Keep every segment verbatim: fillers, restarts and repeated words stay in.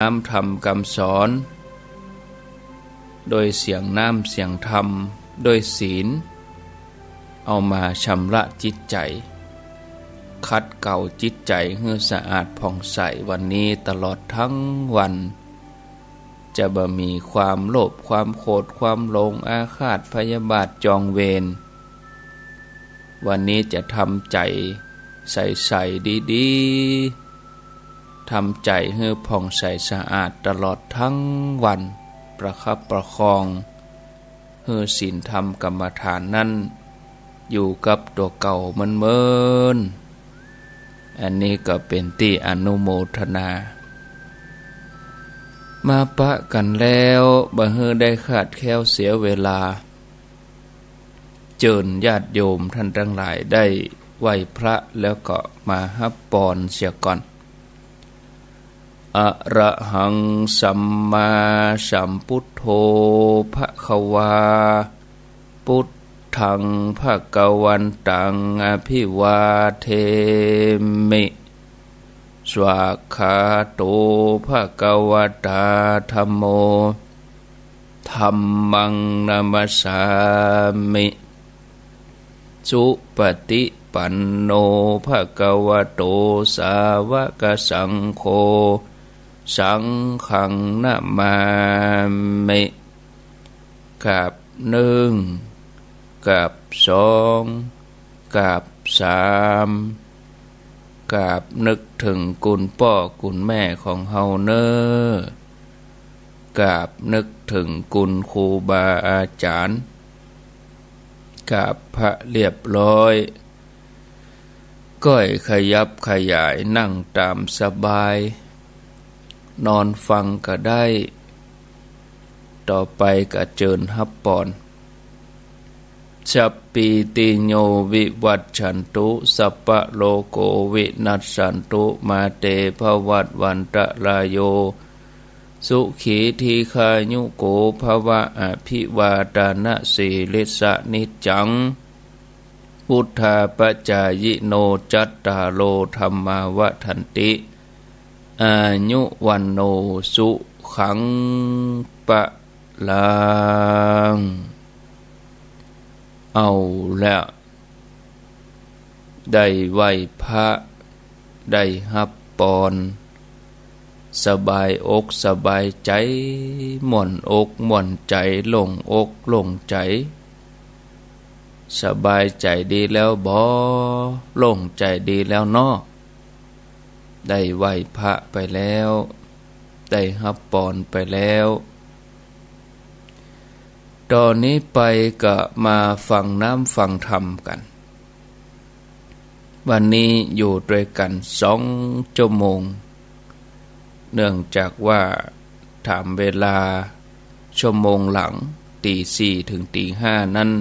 น้ำธรรมกำสอน โดยเสียงน้ำเสียงธรรม โดยศีล เอามาชำระจิตใจ๋ ขัดเกลาจิตใจ๋หื้อสะอาดผ่องใส วันนี้ตลอดทั้งวัน จะบ่มีความโลภ ความโกรธ ความหลง อาฆาต พยาบาท จองเวร วันนี้จะทำใจ๋ใสๆ ดีๆ ทำใจ๋หื้อผ่องใสสะอาดตลอดทั้งวัน ประคับประคอง หื้อศีลธรรมกรรมฐานนั้น อยู่กับตั๋วเก่าเมินๆ อันนี้ก็เป๋นตี้อนุโมทนา มาปะกั๋นแล้ว บ่หื้อได้คลาดแคลนเสียเวลา เจิญญาติโยมต้านตังหลายได้ไหว้พระแล้วก็มาฮับปอนเสียก่อน อะระหังสัมมาสัมพุทโธภะคะวา พุทธังภะคะวันตังอะภิวาเทมิ สวากขาโตภะคะวะตาธัมโม ธัมมังนะมัสสามิ สุปะฏิปันโนภะคะวะโตสาวะกะสังโฆ สังฆังนะมามิ กราบนึ่ง กราบสอง กราบสาม กราบนึกเถิงคุณป้อคุณแม่ของเฮาเน่อ กราบนึกเถิงคุณครูบาอาจ๋ารย์ กราบพระเรียบร้อย ก้อยขยับขยายนั่งต๋ามสบาย นอนฟังก็ได้ ต่อไปก็เจิญฮับปอน สัพพีติโยวิวัชชันตุ สัพพะโรโควินัสสันตุ มาเตภวัตวันตะราโย สุขีทีฆายุโกภะวะ อะภิวาทานะสีลิสสะนิจจัง วุฑฒาปะจายิโน จัตตาโรธัมมาวัฑฒันติ อายุวัณโณสุขังพะลัง เอาละ ได้ไหว้พระ ได้ฮับปอน สบายอกสบายใจ๋ ม่วนอกม่วนใจ๋ โล่งอกโล่งใจ๋ สบายใจ๋ดีแล้วบ่ โล่งใจ๋ดีแล้วเนาะ ได้ไหว้พระไปแล้ว ได้ฮับปอนไปแล้ว ต่อนี้ไปก็มาฟังน้ำฟังธรรมกั๋น วันนี้อยู่ตวยกั๋นสองชั่วโมง เนื่องจากว่าต๋ามเวลาชั่วโมงหลัง ตีสี่ถึงตีห้านั้น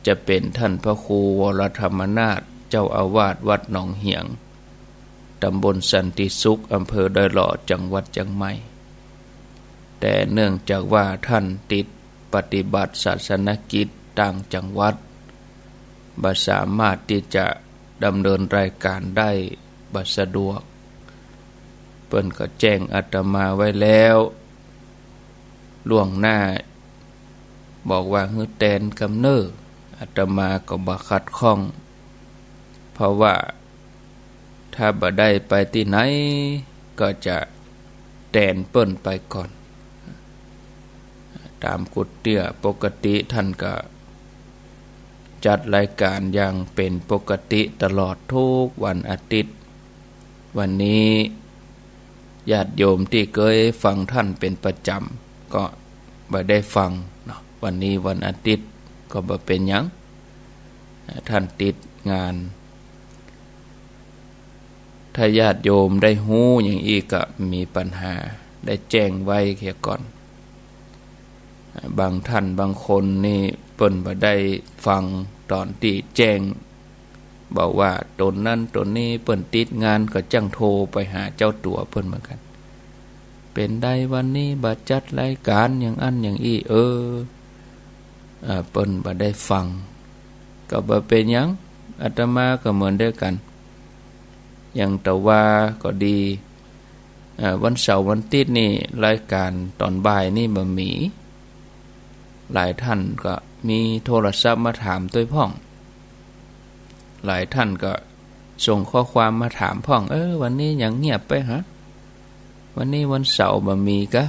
จะเป๋นต้านพระครูวรธรรมนาถ เจ้าอาวาสวัดหนองเหียง ต๋ำบลสันติสุข อำเภอดอยหล่อ จังหวัดเจียงใหม่ แต่เนื่องจากว่าต้านติดปฏิบัติศาสนกิจต่างจังหวัด บ่สามารถตี้จะดำเนินรายการได้ บ่สะดวก เปิ้นก็แจ้งอาตมาไว้แล้วล่วงหน้า บอกว่าหื้อแตนกำเน่อ อาตมาก็บ่ขัดข้อง เพราะว่า ถ้าบ่ได้ไปตี้ไหน ก็จะแตนเปิ้นไปก่อน ต๋ามกุดเตื้อ ปกติต้านก็จัดรายการอย่างเป๋นปกติตลอดกู้วันอาทิตย์ วันนี้ญาติโยมตี้เกยฟังต้านเป๋นประจ๋ำ ก็บ่ได้ฟังเนาะ วันนี้วันอาทิตย์ ก็บ่เป๋นหยัง ต้านติดงาน ถ้าญาติโยมได้ฮู้หยังอี้ก็บ่มีปัญหา ได้แจ้งไว้เหียก่อน บางต้านบางคนนี่เปิ้นบ่ได้ฟังต๋อนตี้แจ้ง บอกว่าต๋นนั้นต๋นนี้เปิ้นติดงาน ก็จั้งโทรไปหาเจ้าตั๋วเปิ้นเหมือนกั๋น เป๋นใดวันนี้บ่จัดรายการอย่างอั้นอย่างอี้ เออ อ่า เปิ้นบ่ได้ฟัง ก็บ่เป๋นหยัง อาตมาก็เหมือนเดียวกั๋น อย่างตะวาก็ดี เอ่อ วันเสาร์วันอาทิตย์นี่รายการต๋อนบ่ายนี่บ่มี หลายต้านก็มีโทรศัพท์มาถามตวยพ่อง หลายต้านก็ส่งข้อความมาถามพ่อง เออ วันนี้หยังเงียบไปฮะ วันนี้วันเสาร์บ่มีกะ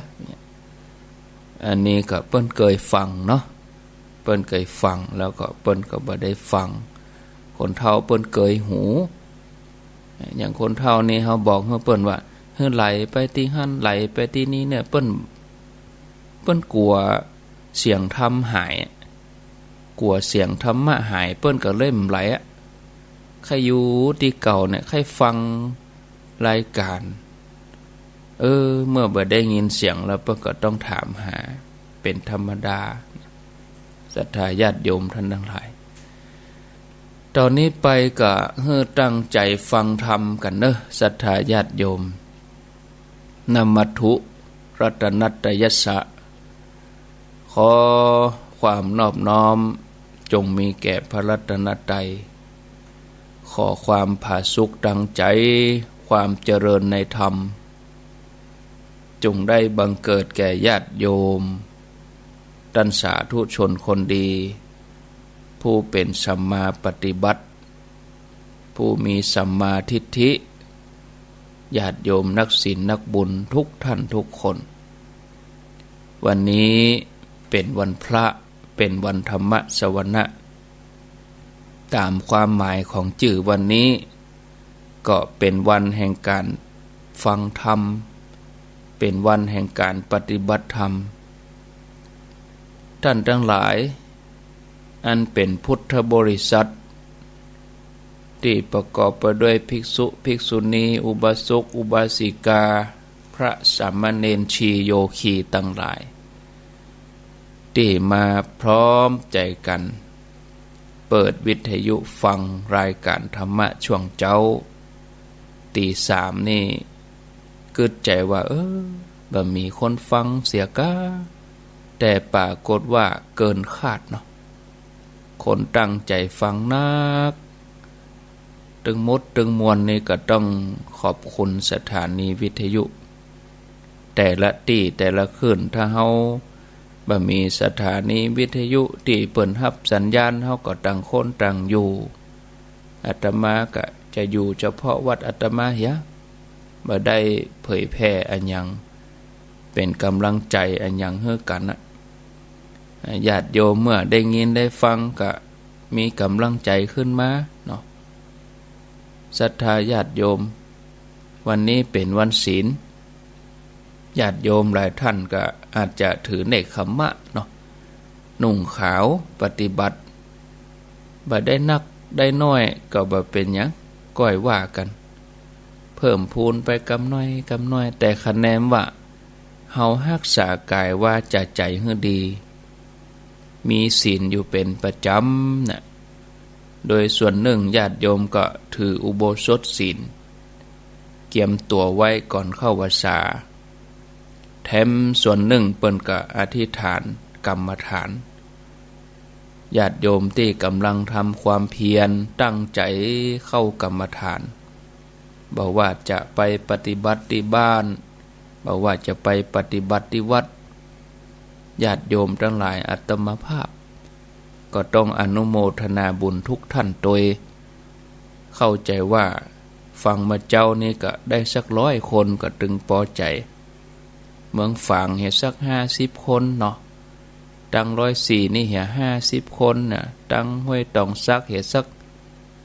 อันนี้ก็เปิ้นเกยฟังเนาะ เปิ้นเกยฟัง แล้วก็เปิ้นก็บ่ได้ฟัง คนเฒ่าเปิ้นเกยหู อย่างคนเฒ่านี่เฮาบอกหื้อเปิ้นว่า หื้อไหลไปตี้หั้น ไหลไปตี้นี่เนี่ย เปิ้น เปิ้นกั๋วเสียงธรรมหาย กั๋วเสียงธรรมะหาย เปิ้นก็เลยบ่ไหลอะ ใค่อยู่ตี้เก่าเนี่ย ใค่ฟังรายการ เออ เมื่อบ่ได้ยินเสียงแล้ว เปิ้นก็ต้องถามหา เป๋นธรรมดา ศรัทธาญาติโยมต้านตังหลาย ต๋อนนี้ไปก็หื้อตั้งใจ๋ฟังธรรมกั๋นเนาะ ศรัทธาญาติโยม นะมัตถุรัตนัตตยัสสะ ขอความนอบน้อมจงมีแก่พระรัตนตรัย ขอความผาสุกตางใจ๋ ความเจริญในธรรม จงได้บังเกิดแก่ญาติโยม ต้านสาธุชนคนดี ผู้เป๋นสัมมาปฏิบัติ ผู้มีสัมมาทิฏฐิ ญาติโยมนักศีลนักบุญทุกท่านทุกคน วันนี้เป๋นวันพระ เป๋นวันธรรมสวนะ ต๋ามความหมายของจื้อวันนี้ ก็เป๋นวันแห่งก๋านฟังธรรม เป๋นวันแห่งก๋านปฏิบัติธรรม ต้านตังหลาย อันเป๋นพุทธบริษัท ตี้ประกอบไปด้วยภิกษุ ภิกษุณี อุบาสก อุบาสิกา พระสามเณร ชีโยคีตังหลาย ตี้มาพร้อมใจ๋กั๋น เปิดวิทยุฟังรายก๋านธรรมะช่วงเจ๊า ตีสามนี่ กึ๊ดใจ๋ว่า เออ บ่มีคนฟังเสียกา แต่ปรากฏว่าเกินคาดเนาะ คนตั้งใจ๋ฟังนัก ตึงหมดตึงมวลนี่ก็ต้องขอบคุณสถานีวิทยุ แต่ละตี้แต่ละคลื่น ถ้าเฮาบ่มีสถานีวิทยุตี้เปิ้นฮับสัญญาณ เฮาก็ต่างคนต่างอยู่ อาตมาก็จะอยู่เฉพาะวัดอาตมาเหีย บ่ได้เผยแผ่อะหยัง เป๋นก๋ำลังใจ๋อะหยังหื้อกั๋นนะ ญาติโยมเมื่อได้ยินได้ฟังก็มีก๋ำลังใจ๋ขึ้นมาเนาะ ศรัทธาญาติโยม วันนี้เป๋นวันศีล ญาติโยมหลายต้านก็อาจจะถือเนกขัมมะเนาะ นุ่งขาวปฏิบัติ บ่ได้นักได้น้อยก็บ่เป๋นหยัง ก้อยว่ากั๋น เพิ่มพูนไปกำน้อยกำน้อย แต่คะแนนว่า เฮาฮักษากายวาจาใจ๋หื้อดี มีศีลอยู่เป๋นประจ๋ำน่ะ โดยส่วนนึ่งญาติโยมก็ถืออุโบสถศีล เกียมตั๋วไว้ก่อนเข้าพรรษา แถมส่วนนึ่งเปิ้นก็อธิษฐานกรรมฐาน ญาติโยมตี้ก๋ำลังทำความเพียรตั้งใจ๋เข้ากรรมฐาน บ่ว่าจะไปปฏิบัติตี้บ้าน บ่ว่าจะไปปฏิบัติตี้วัด ญาติโยมตังหลายอาตมาภาพ ก็ต้องอนุโมทนาบุญทุกต้านตวย เข้าใจ๋ว่าฟังมาเจ๊านี้ก็ได้สักร้อยคนก็ตึงปอใจ๋ เมืองฝางเหียสักห้าสิบคนเนาะ ตังร้อยสี่นี่เหียห้าสิบคนน่ะ ตังห้วยตองสักเหียสัก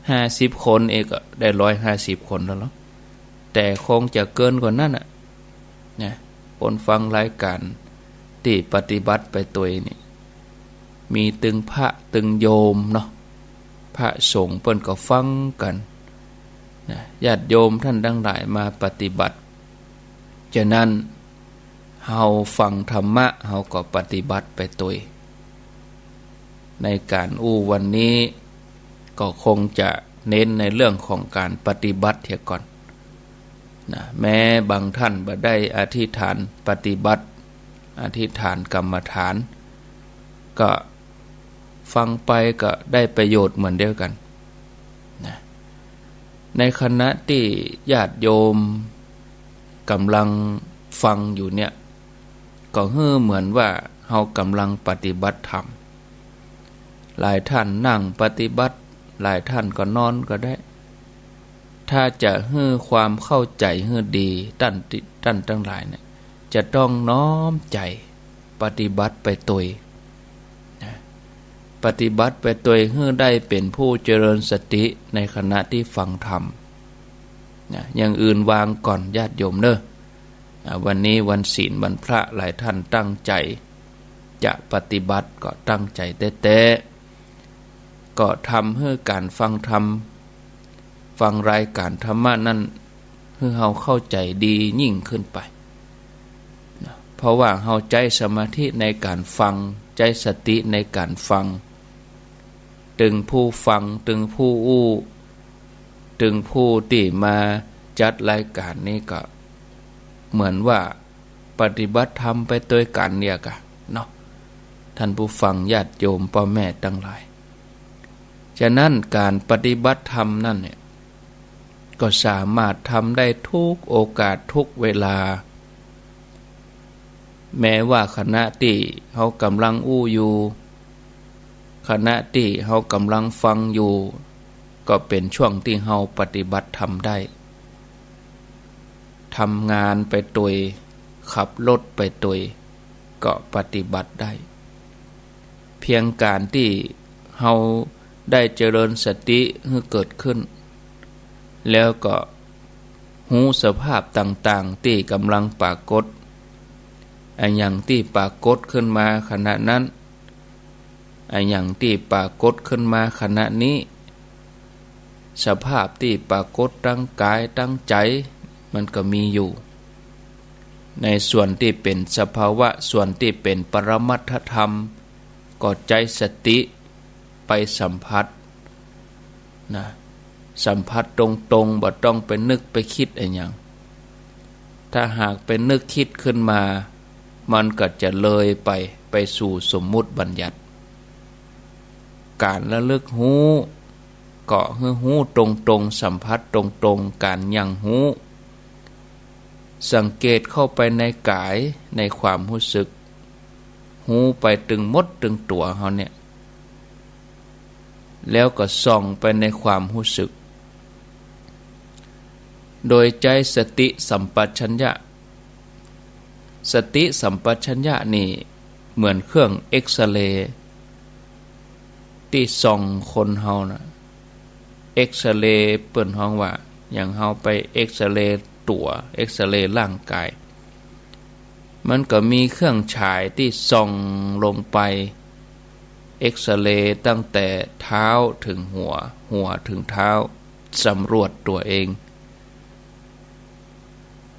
ห้าสิบคน เอกก็ได้ร้อยห้าสิบคนแล้วเนาะ แต่คงจะเกินกว่านั้นน่ะ นะ คนฟังรายก๋านตี้ปฏิบัติไปตวยนี่ มีตึงพระตึงโยมเนาะ พระสงฆ์เปิ้นก็ฟังกั๋น นะ ญาติโยมต้านตังหลายมาปฏิบัติ ฉะนั้น เฮาฟังธรรมะ เฮาก็ปฏิบัติไปตวย ในก๋านอู้วันนี้ ก็คงจะเน้นในเรื่องของก๋านปฏิบัติเหียก่อน นะ แม้บางต้านบ่ได้อธิษฐานปฏิบัติ อธิษฐานกรรมฐาน ก็ฟังไปก็ได้ประโยชน์เหมือนเดียวกั๋น นะ ในขณะตี้ญาติโยม กำลังฟังอยู่เนี่ย ก็หื้อเหมือนว่าเฮากำลังปฏิบัติธรรม หลายท่านนั่งปฏิบัติ หลายท่านก็นอนก็ได้ ถ้าจะหื้อความเข้าใจ๋หื้อดี ต้าน ต้านตังหลายเนี่ย จะต้องน้อมใจ๋ปฏิบัติไปตวยนะ ปฏิบัติไปตวยหื้อได้เป๋นผู้เจริญสติในขณะตี้ฟังธรรมนะ อย่างอื่นวางก่อนญาติโยมเน่อ อ่า วันนี้วันศีลวันพระ หลายท่านตั้งใจ๋จะปฏิบัติ ก็ตั้งใจ๋แต๊ๆ ก็ทำหื้อก๋านฟังธรรม ฟังรายก๋านธรรมะนั้น หื้อเฮาเข้าใจ๋ดียิ่งขึ้นไปนะ เพราะว่าเฮาใจ๊สมาธิในก๋านฟัง ใจ๊สติในก๋านฟัง ตึงผู้ฟัง ตึงผู้อู้ ตึงผู้ตี้มาจัดรายก๋านนี้ก็เหมือนว่าปฏิบัติธรรมไปตวยกั๋นเดียวกั๋นเนาะ ท่านผู้ฟังญาติโยมป้อแม่ตังหลาย ฉะนั้นก๋านปฏิบัติธรรมนั้นเนี่ย ก็สามารถทำได้ทุกโอกาสทุกเวลา แม้ว่าขณะตี้เฮากำลังอู้อยู่ ขณะตี้เฮากำลังฟังอยู่ ก็เป๋นช่วงตี้เฮาปฏิบัติธรรมได้ ทำงานไปตวย ขับรถไปตวย ก็ปฏิบัติได้ เพียงก๋านตี้เฮาได้เจริญสติหื้อเกิดขึ้น แล้วก็ฮู้สภาพต่างๆ ตี้ก๋ำลังปรากฏ อะหยังตี้ปรากฏขึ้นมาขณะนั้น อะหยังตี้ปรากฏขึ้นมาขณะนี้ สภาพตี้ปรากฏตังก๋ายตังใจ๋ มันก็มีอยู่ ในส่วนตี้เป๋นสภาวะ ส่วนตี้เป๋นปรมัตถธรรม ก็ใจ๊สติไปสัมผัสนะ สัมผัสตรงๆ บ่ต้องไปนึกไปกึ๊ดอะหยัง ถ้าหากไปนึกกึ๊ดขึ้นมา มันก็จะเลยไป ไปสู่สมมุติบัญญัติ ก๋านระลึกฮู้ ก็หื้อฮู้ตรงๆ สัมผัสตรงๆ ก๋านยังฮู้ สังเกตเข้าไปในก๋าย ในความฮู้สึก ฮู้ไปตึงหมดตึงตั๋วเฮาเนี่ย แล้วก็ส่องไปในความฮู้สึก โดยใจ๊สติสัมปชัญญะ สติสัมปชัญญะนี่เหมือนเครื่องเอกซเรย์ตี้ส่องคนเฮานะ เอกซเรย์เปิ้นฮ้องว่า อย่างเฮาไปเอกซเรย์ตั๋ว เอกซเรย์ร่างก๋าย มันก็มีเครื่องฉายตี้ส่องลงไป เอกซเรย์ตั้งแต่เท้าเถิงหัว หัวเถิงเท้า สำรวจตั๋วเอง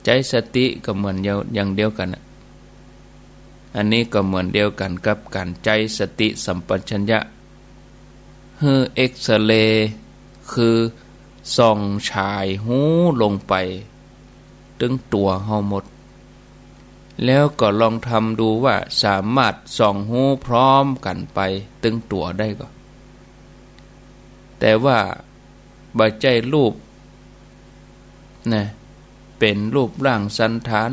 ใจ๊สติก็เหมือนเดียว อย่างเดียวกั๋นน่ะ อันนี้ก็เหมือนเดียวกั๋นกับก๋านใจ๊สติสัมปชัญญะ หื้อเอกซเรย์ คือส่องฉายฮู้ลงไป ตึงตั๋วเฮาหมด แล้วก็ลองทำดูว่าสามารถส่องฮู้พร้อมกั๋นไปตึงตั๋วได้ก่อ แต่ว่าบ่ใจ้รูปนะ เป๋นรูปร่างสันฐาน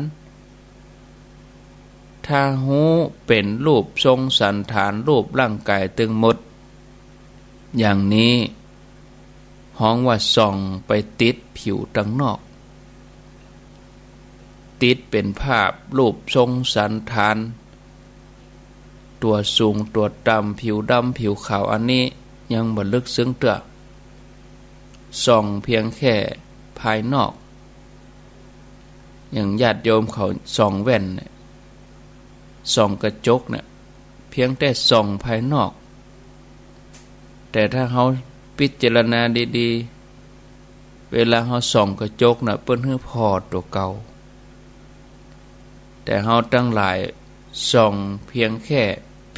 ถ้าฮู้เป๋นรูปทรงสันฐาน รูปร่างก๋ายตึงหมด อย่างนี้ฮ้องว่าส่องไปติดผิวตังนอก ติดเป๋นภาพรูปทรงสันฐาน ตั๋วสูงตั๋วต่ำ ผิวดำผิวขาว อันนี้ยังบ่ลึกซึ้งเตื้อ ส่องเพียงแค่ภายนอก อย่างญาติโยมเขาส่องแว่นเนี่ย ส่องกระจกเนี่ย เพียงแต่ส่องภายนอก แต่ถ้าเฮาพิจารณาดีๆ เวลาเฮาส่องกระจกน่ะ เปิ้นหื้อผ่อตั๋วเก่า แต่เฮาตังหลายส่องเพียงแค่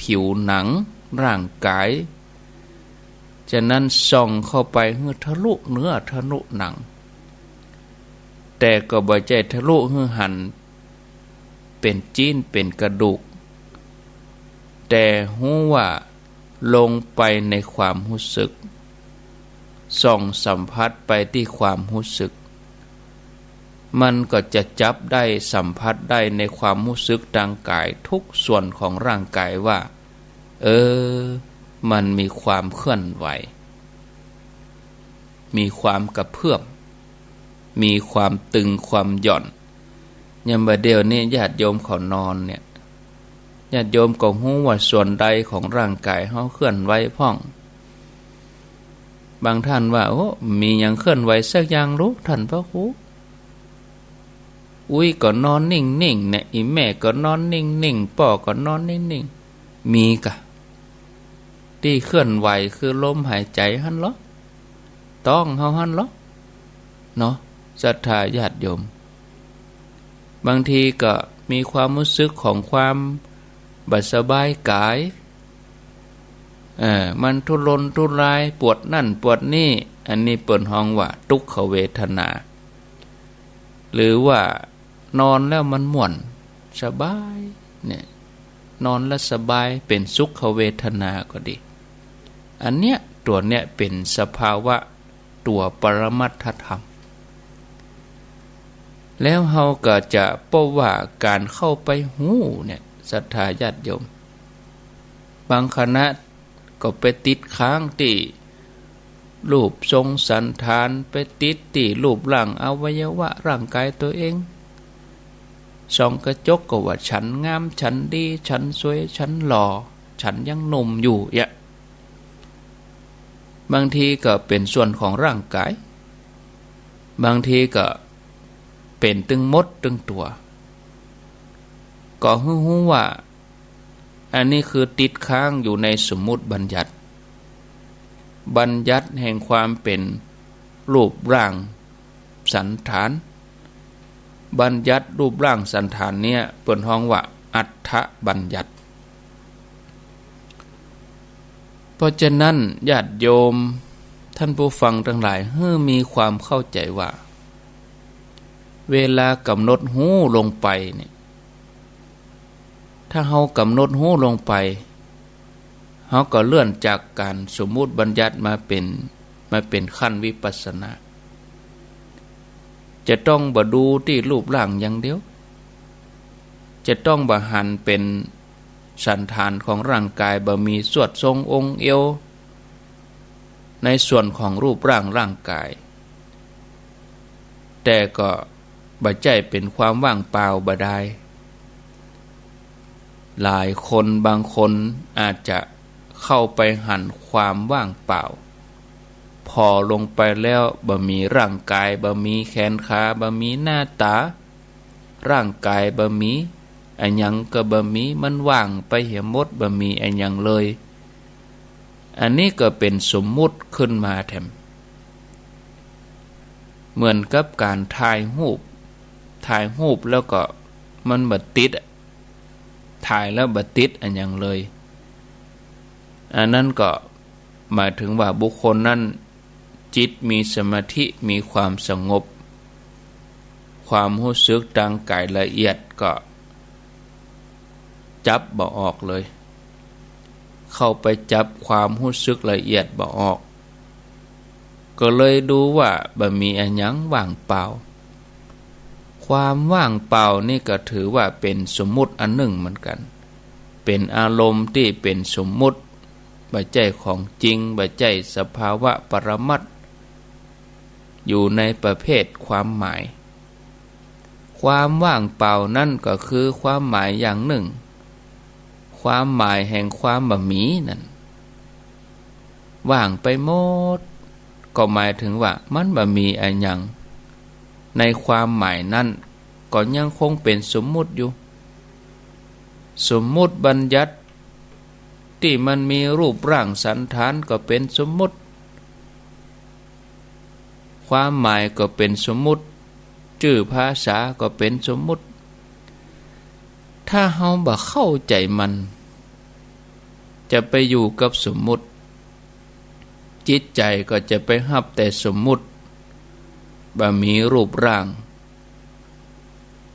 ผิวหนังร่างก๋าย ฉะนั้นส่องเข้าไปหื้อทะลุเนื้อทะลุหนัง แต่ก็บ่ใจ้ทะลุหื้อหันเป๋นจิ๊นเป๋นกระดูก แต่ฮู้ว่าลงไปในความฮู้สึก ส่องสัมผัสไปตี้ความฮู้สึก มันก็จะจับได้สัมผัสได้ในความฮู้สึกตางก๋ายทุกส่วนของร่างก๋ายว่า เออ มันมีความเคลื่อนไหว มีความกระเพื่อม มีความตึงความหย่อน อย่างบ่าเดี่ยวนี้ญาติโยมเขานอนเนี่ย ญาติโยมก็ฮู้ว่าส่วนใดของร่างก๋ายเฮาเคลื่อนไหวพ่อง บางท่านว่า โอ้ มีหยังเคลื่อนไหวสักอย่างลูก ท่านพระครู อุ๊ยก็นอนนิ่งๆ เนี่ย อี่แม่ก็นอนนิ่งๆ ป้อก็นอนนิ่งๆ มีก่ะ ตี้เคลื่อนไหวคือลมหายใจ๋หั้นลอ ต๊องเฮาหั้นลอ เนาะ ศรัทธาญาติโยม บางทีก็มีความฮู้สึกของความบ่สบายก๋าย เออ มันทุรนทุราย ปวดนั่นปวดนี่ อันนี้เปิ้นฮ้องว่าทุกขเวทนา หรือว่านอนแล้วมันม่วนสบายเนี่ย นอนแล้วสบาย เป๋นสุขเวทนาก็ดี อันเนี้ย ตั๋วเนี้ยเป๋นสภาวะตั๋วปรมัตถธรรม แล้วเฮาก็จะปบว่าก๋านเข้าไปฮู้เนี่ย ศรัทธาญาติโยม บางคณะก็ไปติดค้างตี้รูปทรงสันฐาน ไปติดตี้รูปร่างอวัยวะร่างก๋ายตั๋วเอง ส่องกระจกก็ว่าฉันงาม ฉันดี ฉันสวย ฉันหล่อ ฉันยังหนุ่มอยู่เนี่ย บางทีก็เป๋นส่วนของร่างก๋าย บางทีก็เป๋นตึงหมดตึงตั๋ว ก็หื้อฮู้ว่า อันนี้คือติดค้างอยู่ในสมมุติบัญญัติ บัญญัติแห่งความเป๋นรูปร่างสันฐาน บัญญัติรูปร่างสันฐานเนี่ย เปิ้นฮ้องว่าอัฏฐบัญญัติ เพราะฉะนั้นญาติโยมท่านผู้ฟังตังหลาย หื้อมีความเข้าใจ๋ว่า เวลากำหนดฮู้ลงไปเนี่ย ถ้าเฮากำหนดฮู้ลงไป เฮาก็เลื่อนจากก๋านสมมุติบัญญัติมาเป๋น มาเป๋นขั้นวิปัสสนา จะต้องบ่ดูตี้รูปร่างอย่างเดียว จะต้องบ่หันเป๋นสันฐานของร่างก๋าย บ่มีสวดทรงองค์เอว ในส่วนของรูปร่างร่างก๋าย แต่ก็บ่ใจ้เป๋นความว่างเปล่าบ่ดาย หลายคนบางคนอาจจะเข้าไปหันความว่างเปล่า ผ่อลงไปแล้วบ่มีร่างก๋าย บ่มีแขนขา บ่มีหน้าต๋า ร่างก๋ายบ่มี อะหยังก็บ่มี มันว่างไปเหียหมด บ่มีอะหยังเลย อันนี้ก็เป๋นสมมุติขึ้นมาแถม เหมือนกับก๋านถ่ายฮูป ถ่ายฮูปแล้วก็มันบ่ติดอะ ถ่ายแล้วบ่ติดอะหยังเลย อันนั้นก็หมายถึงว่าบุคคลนั้นจิตมีสมาธิ มีความสงบ ความฮู้สึกตางก๋ายละเอียดก็ จับบ่ออกเลย เข้าไปจับความฮู้สึกละเอียดบ่ออก ก็เลยดูว่าบ่มีอะหยัง ว่างเปล่า ความว่างเปล่านี่ก็ถือว่าเป๋นสมมุติอันนึ่งเหมือนกั๋น เป๋นอารมณ์ตี้เป๋นสมมุติ บ่ใจ้ของจริง บ่ใจ้สภาวะปรมัตถ์ อยู่ในประเภทความหมาย ความว่างเปล่านั้นก็คือความหมายอย่างนึ่ง ความหมายแห่งความบ่มีนั้น ว่างไปหมด ก็หมายถึงว่ามันบ่มีอะหยัง ในความหมายนั้นก็ยังคงเป๋นสมมุติอยู่ สมมุติบัญญัติตี้มันมีรูปร่างสันฐานก็เป๋นสมมุติ ความหมายก็เป๋นสมมุติ จื้อภาษาก็เป๋นสมมุติ ถ้าเฮาบ่เข้าใจ๋มัน จะไปอยู่กับสมมุติ จิตใจ๋ก็จะไปฮับแต่สมมุติ บ่มีรูปร่าง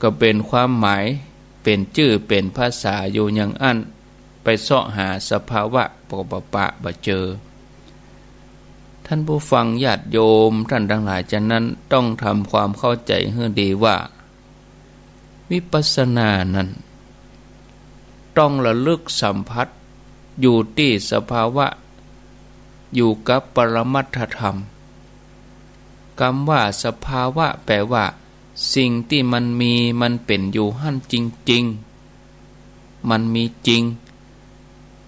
ก็เป๋นความหมาย เป๋นจื้อ เป๋นภาษาอยู่อย่างอั้น ไปเซาะหาสภาวะก็บ่ปะบ่เจอ ท่านผู้ฟังญาติโยมต้านตังหลาย ฉะนั้นต้องทำความเข้าใจ๋หื้อดีว่า วิปัสสนานั้น ต้องระลึกสัมผัสอยู่ตี้สภาวะ อยู่กับปรมัตถธรรม กำว่าสภาวะแป๋ว่า สิ่งตี้มันมีมันเป๋นอยู่หั้นจริงๆ มันมีจริง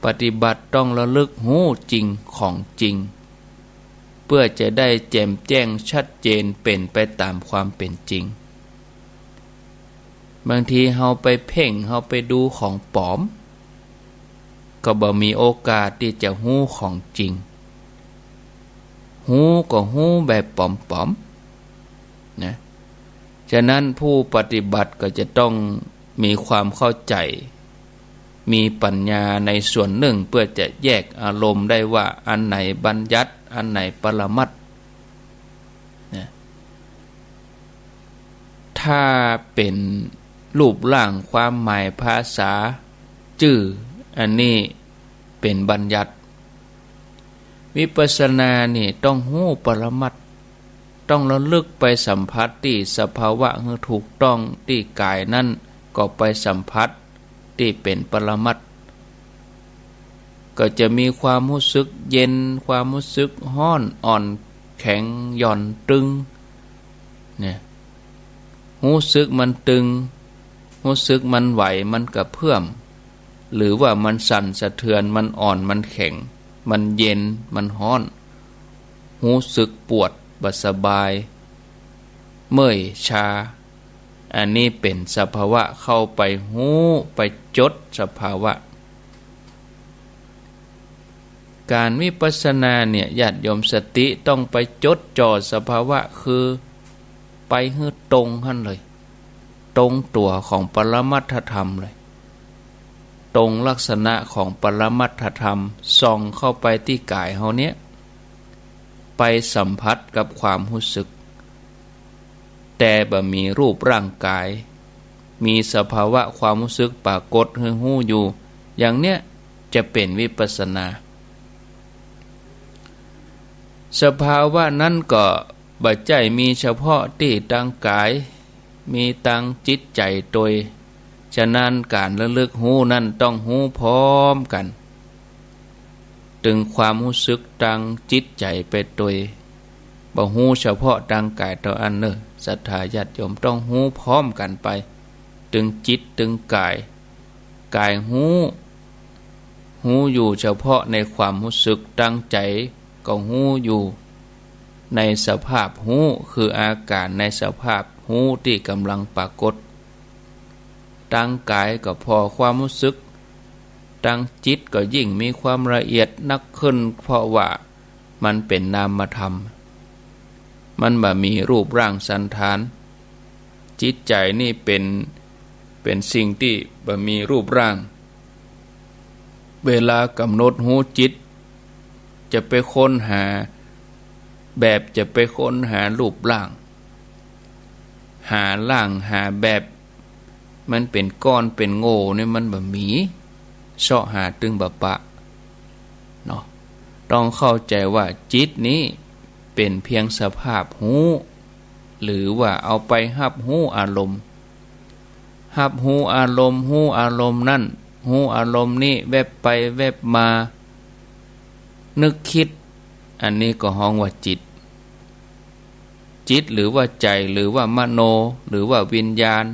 ปฏิบัติต้องระลึกฮู้จริงของจริง เปื้อจะได้แจ่มแจ้งชัดเจนเป๋นไปต๋ามความเป๋นจริง บางทีเฮาไปเพ่ง เฮาไปดูของป๋อม ก็บ่มีโอกาสตี้จะฮู้ของจริง ฮู้ก็ฮู้แบบป๋อมๆ นะ ฉะนั้นผู้ปฏิบัติก็จะต้องมีความเข้าใจ๋ มีปัญญาในส่วนนึ่ง เปื้อจะแยกอารมณ์ได้ว่าอันไหนบัญญัติ อันไหนปรมัตถ์ นะ ถ้าเป๋นรูปร่างความหมายภาษาจื้อ อันนี้เป๋นบัญญัติ วิปัสสนานี่ต้องฮู้ปรมัตถ์ ต้องระลึกไปสัมผัสตี้สภาวะหื้อถูกต้องตี้ก๋ายนั้น ก็ไปสัมผัสตี้เป๋นปรมัตถ์ ก็จะมีความฮู้สึกเย็น ความฮู้สึกฮ้อน อ่อน แข็ง หย่อน ตึง เนี่ย ฮู้สึกมันตึง ฮู้สึกมันไหว มันกระเพื่อม หรือว่ามันสั่นสะเทือน มันอ่อน มันแข็ง มันเย็น มันฮ้อน ฮู้สึกปวด บ่สบาย เมื่อย ชา อันนี้เป๋นสภาวะ เข้าไปฮู้ ไปจดสภาวะ ก๋านวิปัสสนาเนี่ย ญาติโยมสติต้องไปจดจ่อสภาวะ คือไปหื้อตรงหั้นเลย ตรงตั๋วของปรมัตถธรรมเลย ตรงลักษณะของปรมัตถธรรม ส่องเข้าไปตี้ก๋ายเฮาเนี่ย ไปสัมผัสกับความฮู้สึก แต่บ่มีรูปร่างก๋าย มีสภาวะความฮู้สึกปรากฏหื้อฮู้อยู่ อย่างเนี้ยจะเป๋นวิปัสสนา สภาวะนั้นก็บ่ใจ้มีเฉพาะตี้ตางก๋าย มีตางจิตใจ๋ตวย ฉะนั้นก๋านระลึกฮู้นั้นต้องฮู้พร้อมกั๋น ตึงความฮู้สึกตางจิตใจ๋ไปตวย บ่ฮู้เฉพาะตางก๋ายเต้าอั้นเน่อ ศรัทธาญาติโยม ต้องฮู้พร้อมกั๋นไป ตึงจิตตึงก๋าย ก๋ายฮู้ ฮู้อยู่เฉพาะในความฮู้สึก ตางใจ๋ก็ฮู้อยู่ในสภาพฮู้ คืออาก๋านในสภาพฮู้ตี้ก่ำลังปรากฏ ตางก๋ายก็ผ่อความฮู้สึก ตางจิตก็ยิ่งมีความละเอียดนักขึ้น เพราะว่ามันเป๋นนามธรรม มันบ่มีรูปร่างสันฐาน จิตใจ๋นี่เป๋น เป๋นสิ่งตี้บ่มีรูปร่าง เวลากำหนดฮู้จิต จะไปค้นหาแบบ จะไปค้นหารูปร่าง หาร่าง หาแบบ มันเป๋นก้อนเป๋นโง่นี่มันบ่มี เซาะหาตึงบ่ปะ เนาะ ต้องเข้าใจ๋ว่าจิตนี้เป๋นเพียงสภาพฮู้ หรือว่าเอาไปฮับฮู้อารมณ์ ฮับฮู้อารมณ์ ฮู้อารมณ์นั้น ฮู้อารมณ์นี้ แวบไปแวบมา นึกคิด อันนี้ก็ฮ้องว่าจิต จิตหรือว่าใจ๋ หรือว่ามโน หรือว่าวิญญาณ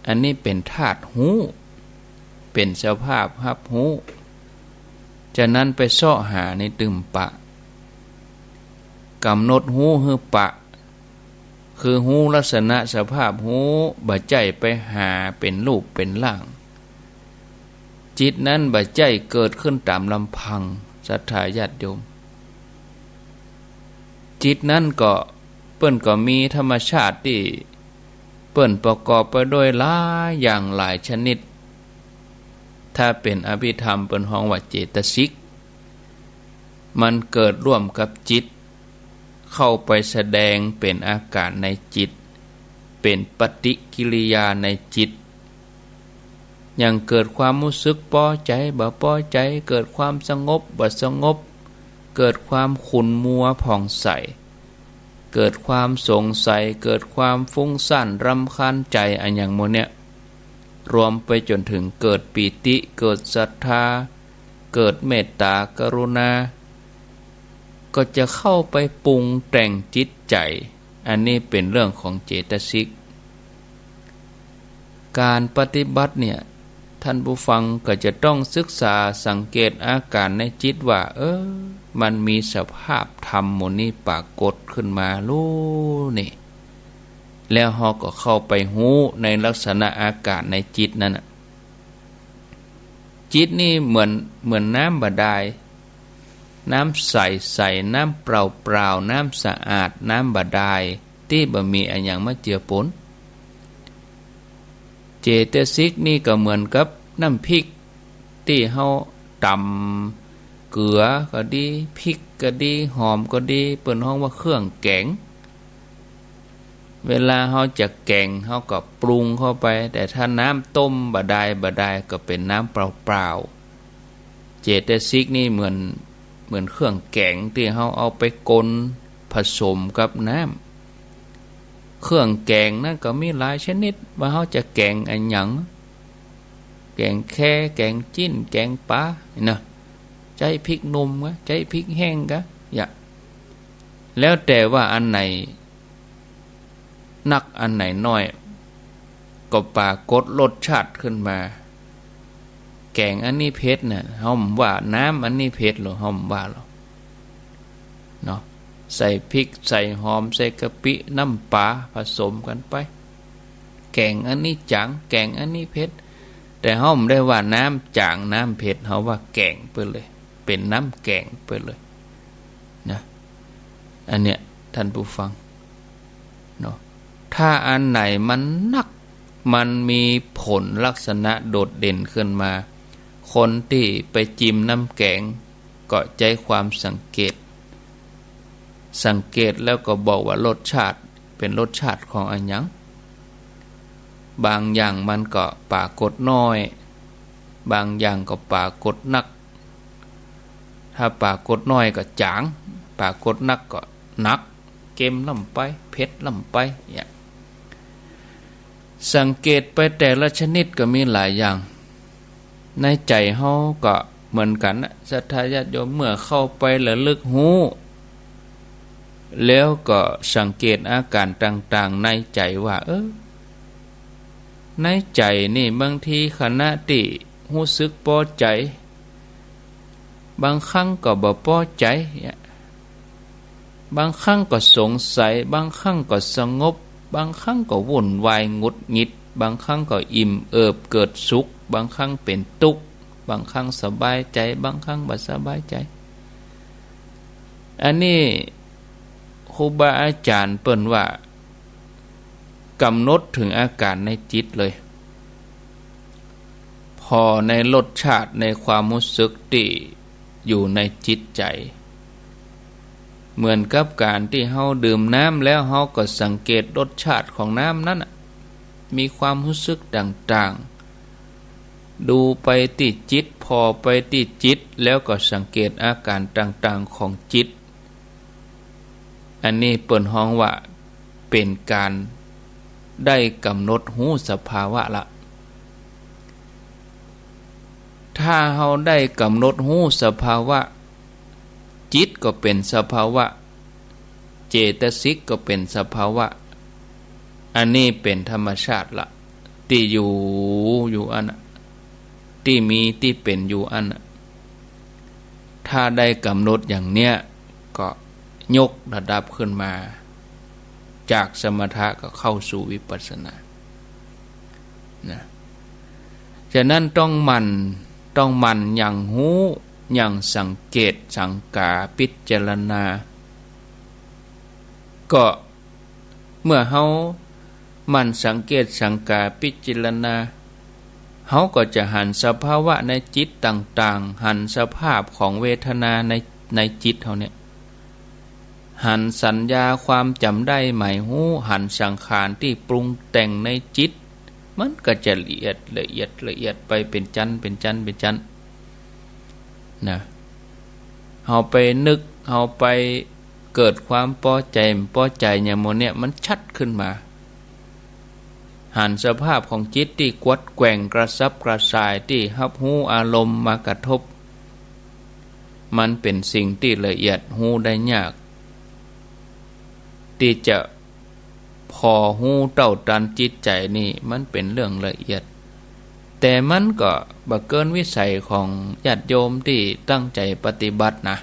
อันนี้เป๋นธาตุฮู้ เป๋นสภาพฮับฮู้ ฉะนั้นไปเซาะหานี่ตึงปะ กำหนดฮู้หื้อปะ คือฮู้ลักษณะสภาพฮู้ บ่ใจ้ไปหาเป๋นรูปเป๋นร่าง จิตนั้นบ่ใจ้เกิดขึ้นต๋ามลำพัง ศรัทธาญาติโยม จิตนั้นก็ เปิ้นก็มีธรรมชาติตี้เปิ้นประกอบไปด้วยหลายอย่างหลายชนิด ถ้าเป๋นอภิธรรมเปิ้นฮ้องว่าเจตสิก มันเกิดร่วมกับจิต เข้าไปแสดงเป๋นอาก๋านในจิต เป๋นปฏิกิริยาในจิต อย่างเกิดความฮู้สึกปอใจ๋ บ่ปอใจ๋ เกิดความสงบ บ่สงบ เกิดความขุ่นมัวผ่องใส เกิดความสงสัย เกิดความฟุ้งซ่านรำคาญใจ๋ อะหยังหมู่เนี้ย รวมไปจ๋นเถิงเกิดปีติ เกิดศรัทธา เกิดเมตตากรุณา ก็จะเข้าไปปรุงแต่งจิตใจ๋ อันนี้เป๋นเรื่องของเจตสิก ก๋านปฏิบัติเนี่ย ท่านผู้ฟังก็จะต้องศึกษาสังเกตอาก๋านในจิตว่า เออ มันมีสภาพธรรมหมู่นี้ปรากฏขึ้นมาลูนี่ แล้วเฮาก็เข้าไปฮู้ในลักษณะอาก๋านในจิตนั้นน่ะ จิตนี่เหมือน เหมือนน้ำบาดาล น้ำใสๆ น้ำเปล่าๆ น้ำสะอาด น้ำบาดาล ตี้บ่มีอะหยังมาเจือปน เจตสิกนี่ก็เหมือนกับน้ำพริกตี้เฮาต๋ำ เกือก็ดี พริกก็ดี หอมก็ดี เปิ้นฮ้องว่าเครื่องแก๋ง เวลาเฮาจะแก๋ง เฮาก็ปรุงเข้าไป แต่ถ้าน้ำต้มบาดาล บาดาลก็เป๋นน้ำเปล่าๆ เจตสิกนี่เหมือน เหมือนเครื่องแก๋งตี้เฮาเอาไปก๋นผสมกับน้ำ เครื่องแก๋งนั้นก็มีหลายชนิด ว่าเฮาจะแก๋งอะหยัง แก๋งแค แก๋งจิ๊น แก๋งป๋า นี่นะ ใจ๊พริกหนุ่มกะ ใจ๊พริกแห้งกะ อย่า แล้วแต่ว่าอันไหนนักอันไหนน้อย ก็ปรากฏรสชาติขึ้นมา แก๋งอันนี้เผ็ดน่ะ เฮาบ่ว่า น้ำอันนี้เผ็ดหรอ เฮาบ่ว่าหรอ เนาะ ใส่พริก ใส่หอม ใส่กะปิ น้ำป๋า ผสมกั๋นไป แก๋งอันนี้จ๋าง แก๋งอันนี้เผ็ด แต่เฮาบ่ได้ว่าน้ำจ๋าง น้ำเผ็ด เฮาว่าแก๋งไปเลย เป๋นน้ำแก๋งไปเลย นะ อันเนี้ย ท่านผู้ฟัง เนาะ ถ้าอันไหนมันนัก มันมีผลลักษณะโดดเด่นขึ้นมา คนตี้ไปจิมน้ำแก๋งก็ใจ๊ความสังเกต สังเกตแล้วก็บอกว่ารสชาติเป๋นรสชาติของอะหยัง บางอย่างมันก็ปรากฏน้อย บางอย่างก็ปรากฏนัก ถ้าปรากฏน้อยก็จ๋าง ปรากฏนักก็หนัก เค็มล้ำไป เผ็ดล้ำไป เนี่ย สังเกตไปแต่ละชนิดก็มีหลายอย่าง ในใจ๋เฮาก็เหมือนกั๋นนะ ศรัทธาญาติโยม เมื่อเข้าไประลึกฮู้ แล้วก็สังเกตอาก๋านต่างๆ ในใจ๋ว่า เออ ในใจ๋นี่บางทีขณะตี้ฮู้สึกปอใจ๋ บางครั้งก็บ่ปอใจ๋ บางครั้งก็สงสัย บางครั้งก็สงบ บางครั้งก็วุ่นวายหงุดหงิด บางครั้งก็อิ่มเอิบเกิดสุข บางครั้งเป๋นตุ๊กข์ บางครั้งสบายใจ๋ บางครั้งบ่สบายใจ๋ อันนี้ครูบาอาจ๋ารย์เปิ้นว่า ก๋ำหนดเถิงอาก๋านในจิตเลย ผ่อในรสชาติในความฮู้สึกตี้อยู่ในจิตใจ๋ เหมือนกับก๋านตี้เฮาดื่มน้ำแล้วเฮาก็สังเกตรสชาติของน้ำนั้นน่ะ มีความฮู้สึกต่างๆ ดูไปตี้จิต ผ่อไปตี้จิต แล้วก็สังเกตอาก๋านต่างๆ ของจิต อันนี้เปิ้นฮ้องว่าเป๋นก๋านได้ก๋ำหนดฮู้สภาวะละ ถ้าเฮาได้ก๋ำหนดฮู้สภาวะ จิตก็เป๋นสภาวะ เจตสิกก็เป๋นสภาวะ อันนี้เป๋นธรรมชาติละ ตี้อยู่ อยู่อั้นน่ะ ตี้มีตี้เป๋นอยู่อั้นน่ะ ถ้าได้ก๋ำหนดอย่างเนี้ย ก็ยกระดับขึ้นมา จากสมถะก็เข้าสู่วิปัสสนา นะ ฉะนั้นต้องหมั่น ต้องหมั่นหยั่งฮู้ หยั่งสังเกต สังกา พิจารณา ก็เมื่อเฮาหมั่นสังเกต สังกา พิจารณา เฮาก็จะหันสภาวะในจิตต่างๆ หันสภาพของเวทนาใน ในจิตเฮาเนี่ย หันสัญญาความจ๋ำได้หมายฮู้ หันสังขารตี้ปรุงแต่งในจิต มันก็จะละเอียด ละเอียด ละเอียดไปเป๋นจั้น เป๋นจั้น เป๋นจั้น นะ เฮาไปนึก เฮาไปเกิดความปอใจ๋ บ่ปอใจ๋หยังหมู่เนี่ย มันชัดขึ้นมา หันสภาพของจิตตี้กวัดแกว่งกระสับกระส่าย ตี้ฮับฮู้อารมณ์มากระทบ มันเป๋นสิ่งตี้ละเอียด ฮู้ได้ยาก ตี้จะ ผ่อฮู้เต้าตันจิตใจ๋นี่มันเป๋นเรื่องละเอียด แต่มันก็บ่เกินวิสัยของญาติโยมตี้ตั้งใจ๋ปฏิบัตินะ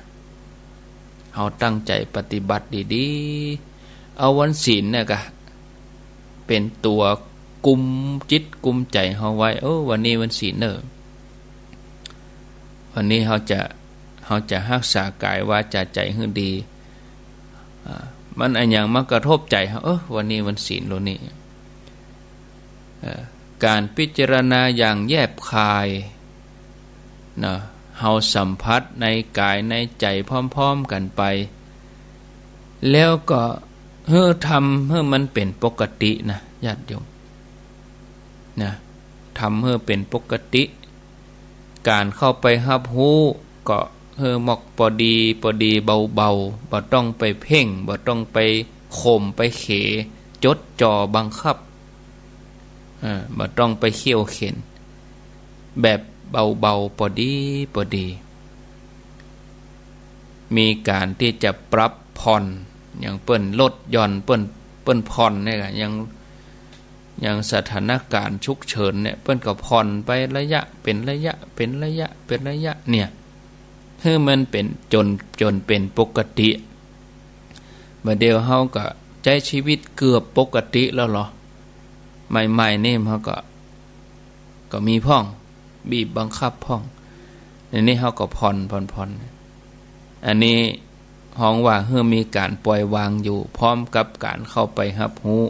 เฮาตั้งใจ๋ปฏิบัติดีๆ เอาวันศีลเนี่ยกะเป๋นตั๋วกุมจิตกุมใจ๋เฮาไว้ เออ วันนี้วันศีลเน่อ วันนี้เฮาจะ เฮาจะฮักษากายวาจาใจ๋หื้อดี อ่า มันอะหยังมากระทบใจ๋เฮา เออ วันนี้วันศีลโลนี้ เอ่อ ก๋านพิจารณาอย่างแยบคายเนาะ เฮาสัมผัสในกายในใจ๋พร้อมๆ กั๋นไป แล้วก็หื้อทำหื้อมันเป๋นปกตินะ ญาติโยม นะ ทำหื้อเป๋นปกติ ก๋านเข้าไปฮับฮู้ก็หื้อมอกปอดีปอดี เบาๆ บ่ต้องไปเพ่ง บ่ต้องไปข่มไปเข จดจ่อบังคับ เอ่อ บ่ต้องไปเคี่ยวเข็ญ แบบเบาๆ ปอดีปอดี มีก๋านตี้จะปรับผ่อน อย่างเปิ้นลดหย่อน เปิ้น เปิ้นผ่อนเนี่ยกะ อย่าง อย่างสถานก๋ารณ์ฉุกเฉินเนี่ย เปิ้นก็ผ่อนไประยะ เป๋นระยะ เป๋นระยะ เป๋นระยะ เนี่ย หื้อมันเป๋นจ๋น จ๋นเป๋นปกติ บ่าเดี่ยวเฮาก็ใจ๊ชีวิตเกือบปกติแล้วเหรอ ใหม่ๆ นี่เฮาก็ ก็มีพ่อง บีบบังคับพ่อง อันนี้เฮาก็ผ่อน ผ่อน ผ่อน อันนี้ฮ้องว่าหื้อมีก๋านปล่อยวางอยู่ พร้อมกับก๋านเข้าไปฮับฮู้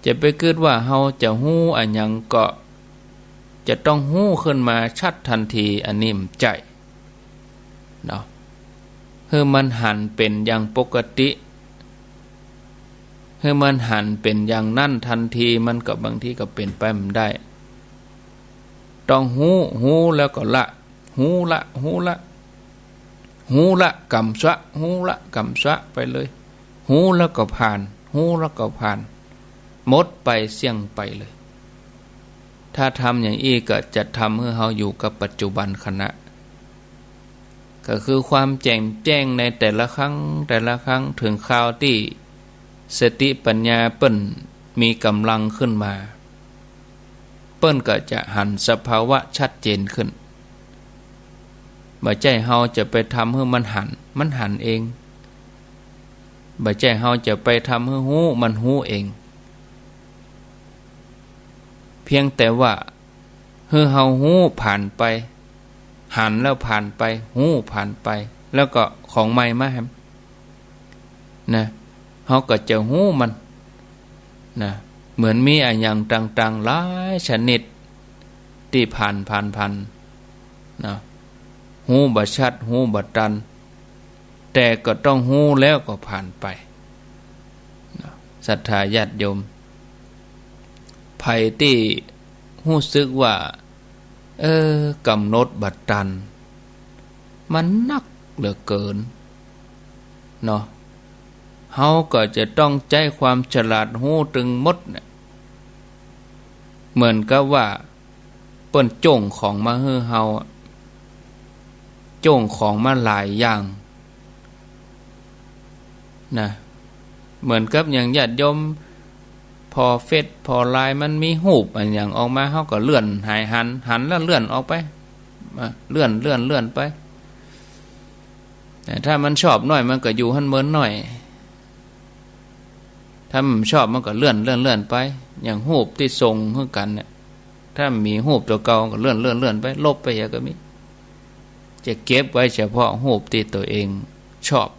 จะไปกึ๊ดว่าเฮาจะฮู้อะหยังก็จะต้องฮู้ขึ้นมาชัดตันที อันนี้บ่ใจ้เนาะ หื้อมันหันเป๋นอย่างปกติ หื้อมันหันเป๋นอย่างนั้นตันที มันก็บางทีก็เป๋นไปบ่ได้ ต้องฮู้ ฮู้แล้วก็ละ ฮู้ละ ฮู้ละ ฮู้ละ กำซะ ฮู้ละ กำซะไปเลย ฮู้แล้วก็ผ่าน ฮู้แล้วก็ผ่าน หมดไปเสี้ยงไปเลย ถ้าทำอย่างอี้ก็จะทำหื้อเฮาอยู่กับปัจจุบันขณะ ก็คือความแจ่มแจ้งในแต่ละครั้ง แต่ละครั้ง เถิงคราวตี้สติปัญญาเปิ้นมีก๋ำลังขึ้นมา เปิ้นก็จะหันสภาวะชัดเจนขึ้น บ่ใจ้เฮาจะไปทำหื้อมันหัน มันหันเอง บ่ใจ้เฮาจะไปทำหื้อฮู้ มันฮู้เอง เพียงแต่ว่าหื้อเฮาฮู้ผ่านไป หันแล้วผ่านไป ฮู้ผ่านไป แล้วก็ของใหม่มาแหม นะ เฮาก็จะฮู้มัน นะ เหมือนมีอะหยังต่างๆ หลายชนิดตี้ผ่าน ผ่าน ผ่าน นะ ฮู้บ่ชัด ฮู้บ่ตัน แต่ก็ต้องฮู้แล้วก็ผ่านไป นะ ศรัทธาญาติโยม ใผตี้ฮู้สึกว่า เออ กำหนดบ่ตัน มันหนักเหลือเกิน เนาะ เฮาก็จะต้องใจ๊ความฉลาดฮู้ตึงหมดเนี่ย เหมือนกับว่าเปิ้นจ้งของมาหื้อเฮาอะ จ้งของมาหลายอย่าง นะ เหมือนกับอย่างญาติโยม ผ่อเฟซ ผ่อไลน์ มันมีฮูปอะหยังออกมา เฮาก็เลื่อนหายหัน หันแล้วเลื่อนออกไป อ่ะ เลื่อน เลื่อน เลื่อนไป แต่ถ้ามันชอบหน้อย มันก็อยู่หั้นเมินหน้อย ถ้ามันชอบ มันก็เลื่อน เลื่อน เลื่อนไป อย่างฮูปตี้ส่งหื้อกั๋นเนี่ย ถ้ามีฮูปตั๋วเก่า ก็เลื่อน เลื่อน เลื่อนไป ลบไปเหียก็มี จะเก็บไว้เฉพาะฮูปตี้ตั๋วเองชอบ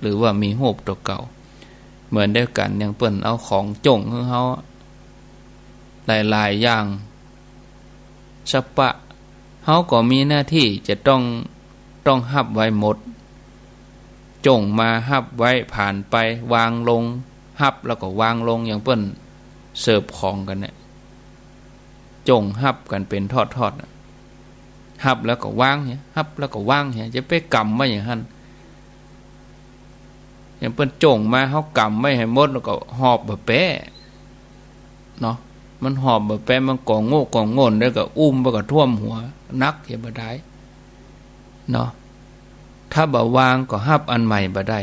หรือว่ามีฮูปตั๋วเก่า เหมือนเดียวกั๋น อย่างเปิ้นเอาของจ้งหื้อเฮาหลายๆ อย่าง สะปะ เฮาก็มีหน้าตี้จะต้อง ต้องฮับไว้หมด จ้งมาฮับไว้ ผ่านไป วางลง ฮับแล้วก็วางลง อย่างเปิ้นเสิร์ฟของกั๋นเนี่ย จ้งฮับกั๋นเป๋นทอดๆ น่ะ ฮับแล้วก็วางเหีย ฮับแล้วก็วางเหีย จะไปก๋ำไว้อย่างหั้น อย่างเปิ้นโจ้งมา เฮาก๋ำไว้หื้อหมด แล้วก็หอบบ่แป๊เนาะ มันหอบบ่แป๊ มันก่อโง่ก่อโง่น แล้วก็อุ้มไปก็ท่วมหัว หนักเหียบ่ดายเนาะ ถ้าบ่วางก็ฮับอันใหม่บ่ได้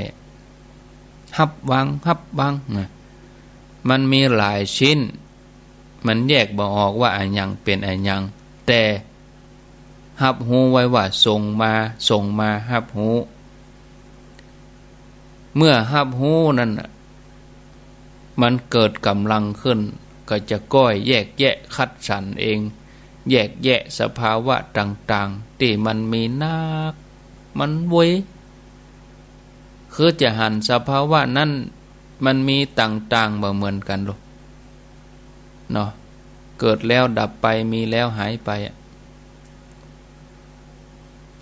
ฮับวาง ฮับวางนะ มันมีหลายชิ้น มันแยกบ่ออกว่าอะหยังเป๋นอะหยัง แต่ฮับฮู้ไว้ว่าส่งมา ส่งมาฮับฮู้ เมื่อฮับฮู้นั้นน่ะ มันเกิดก๋ำลังขึ้น ก็จะก้อยแยกแยะคัดสรรเอง แยกแยะสภาวะต่างๆ ตี้มันมีนัก มันเวย คือจะหันสภาวะนั้น มันมีต่างๆ บ่เหมือนกั๋นลูก เนาะ เกิดแล้วดับไป มีแล้วหายไปอะ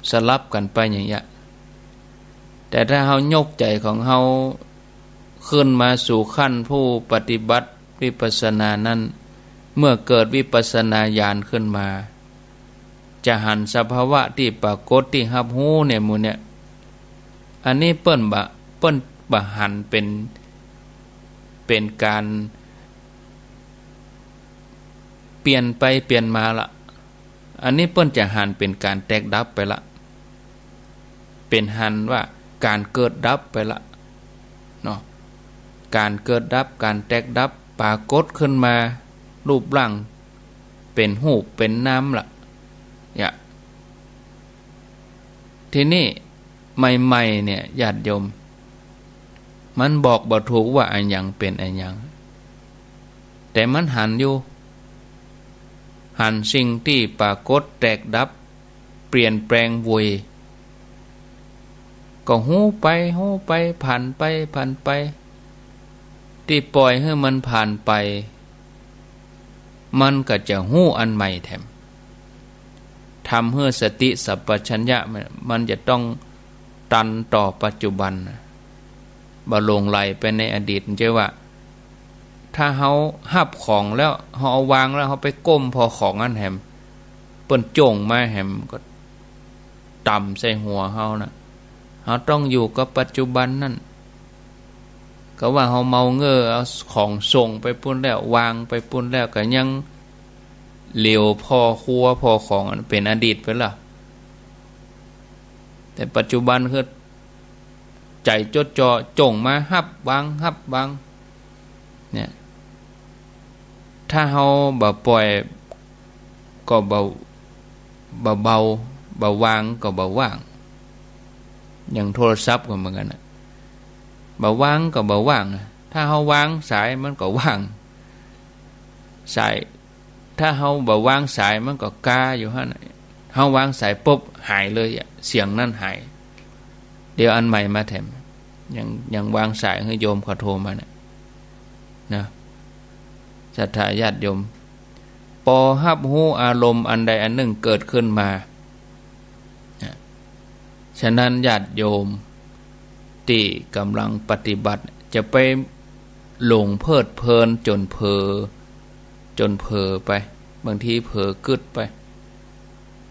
สลับกั๋นไปอย่างเงี้ย แต่ถ้าเฮายกใจ๋ของเฮาขึ้นมาสู่ขั้นผู้ปฏิบัติวิปัสสนานั้น เมื่อเกิดวิปัสสนาญาณขึ้นมา จะหันสภาวะตี้ปรากฏตี้ฮับฮู้เนี่ย หมู่เนี่ย อันนี้เปิ้นบ่ เปิ้นบ่หันเป๋น เป๋นก๋านเปลี่ยนไปเปลี่ยนมาละ อันนี้เปิ้นจะหันเป๋นก๋านแตกดับไปละ เป๋นหันว่าก๋านเกิดดับไปละเนาะ ก๋านเกิดดับ ก๋านแตกดับ ปรากฏขึ้นมา รูปร่างเป๋นรูปเป๋นนามละ เนี่ย ทีนี้ใหม่ๆ เนี่ย ญาติโยม มันบอกบ่ถูกว่าอะหยังเป๋นอะหยัง แต่มันหันอยู่ หันสิ่งตี้ปรากฏแตกดับ เปลี่ยนแปลงเวย ก็ฮู้ไป ฮู้ไป ผ่านไป ผ่านไป ตี้ปล่อยหื้อมันผ่านไป มันก็จะฮู้อันใหม่แถม ทำหื้อสติสัมปชัญญะมัน มันจะต้องตันต่อปัจจุบันน่ะ บ่หลงใหลไปในอดีต เจ้าว่า ถ้าเฮาฮับของแล้ว เฮาเอาวางแล้ว เฮาไปก้มผ่อของอั้นแหม เปิ้นโจ้งมาแหม ก็ต่ำใส่หัวเฮาน่ะ เฮาต้องอยู่กับปัจจุบันนั้น ก็ว่าเฮาเมาเง่อ เอาของส่งไปปู้นแล้ว วางไปปู้นแล้ว ก็ยังเหลียวผ่อครัวผ่อของ อันเป๋นอดีตไปละ แต่ปัจจุบันคือ ใจ๋จดจ่อโจ้งมาฮับวาง ฮับวาง เนี่ย ถ้าเฮาบ่ปล่อย ก็บ่ บ่เบา บ่วางก็บ่ว่าง อย่างโทรศัพท์ก็เหมือนกั๋นน่ะ บ่วางก็บ่ว่างอะ ถ้าเฮาวางสายมันก็ว่าง สาย ถ้าเฮาบ่วางสายมันก็กาอยู่หั้นน่ะ เฮาวางสายปุ๊บหายเลยอะ เสียงนั้นหาย เดี๋ยวอันใหม่มาแถม อย่าง อย่างวางสายหื้อโยมเขาโทรมาน่ะ นะ ศรัทธาญาติโยม ปอฮับฮู้อารมณ์อันใดอันนึ่งเกิดขึ้นมานะ ฉะนั้นญาติโยมตี้ก่ำลังปฏิบัติ จะไปหลงเพลิดเพลินจ๋นเผลอ จ๋นเผลอไป บางทีเผลอกึ๊ดไป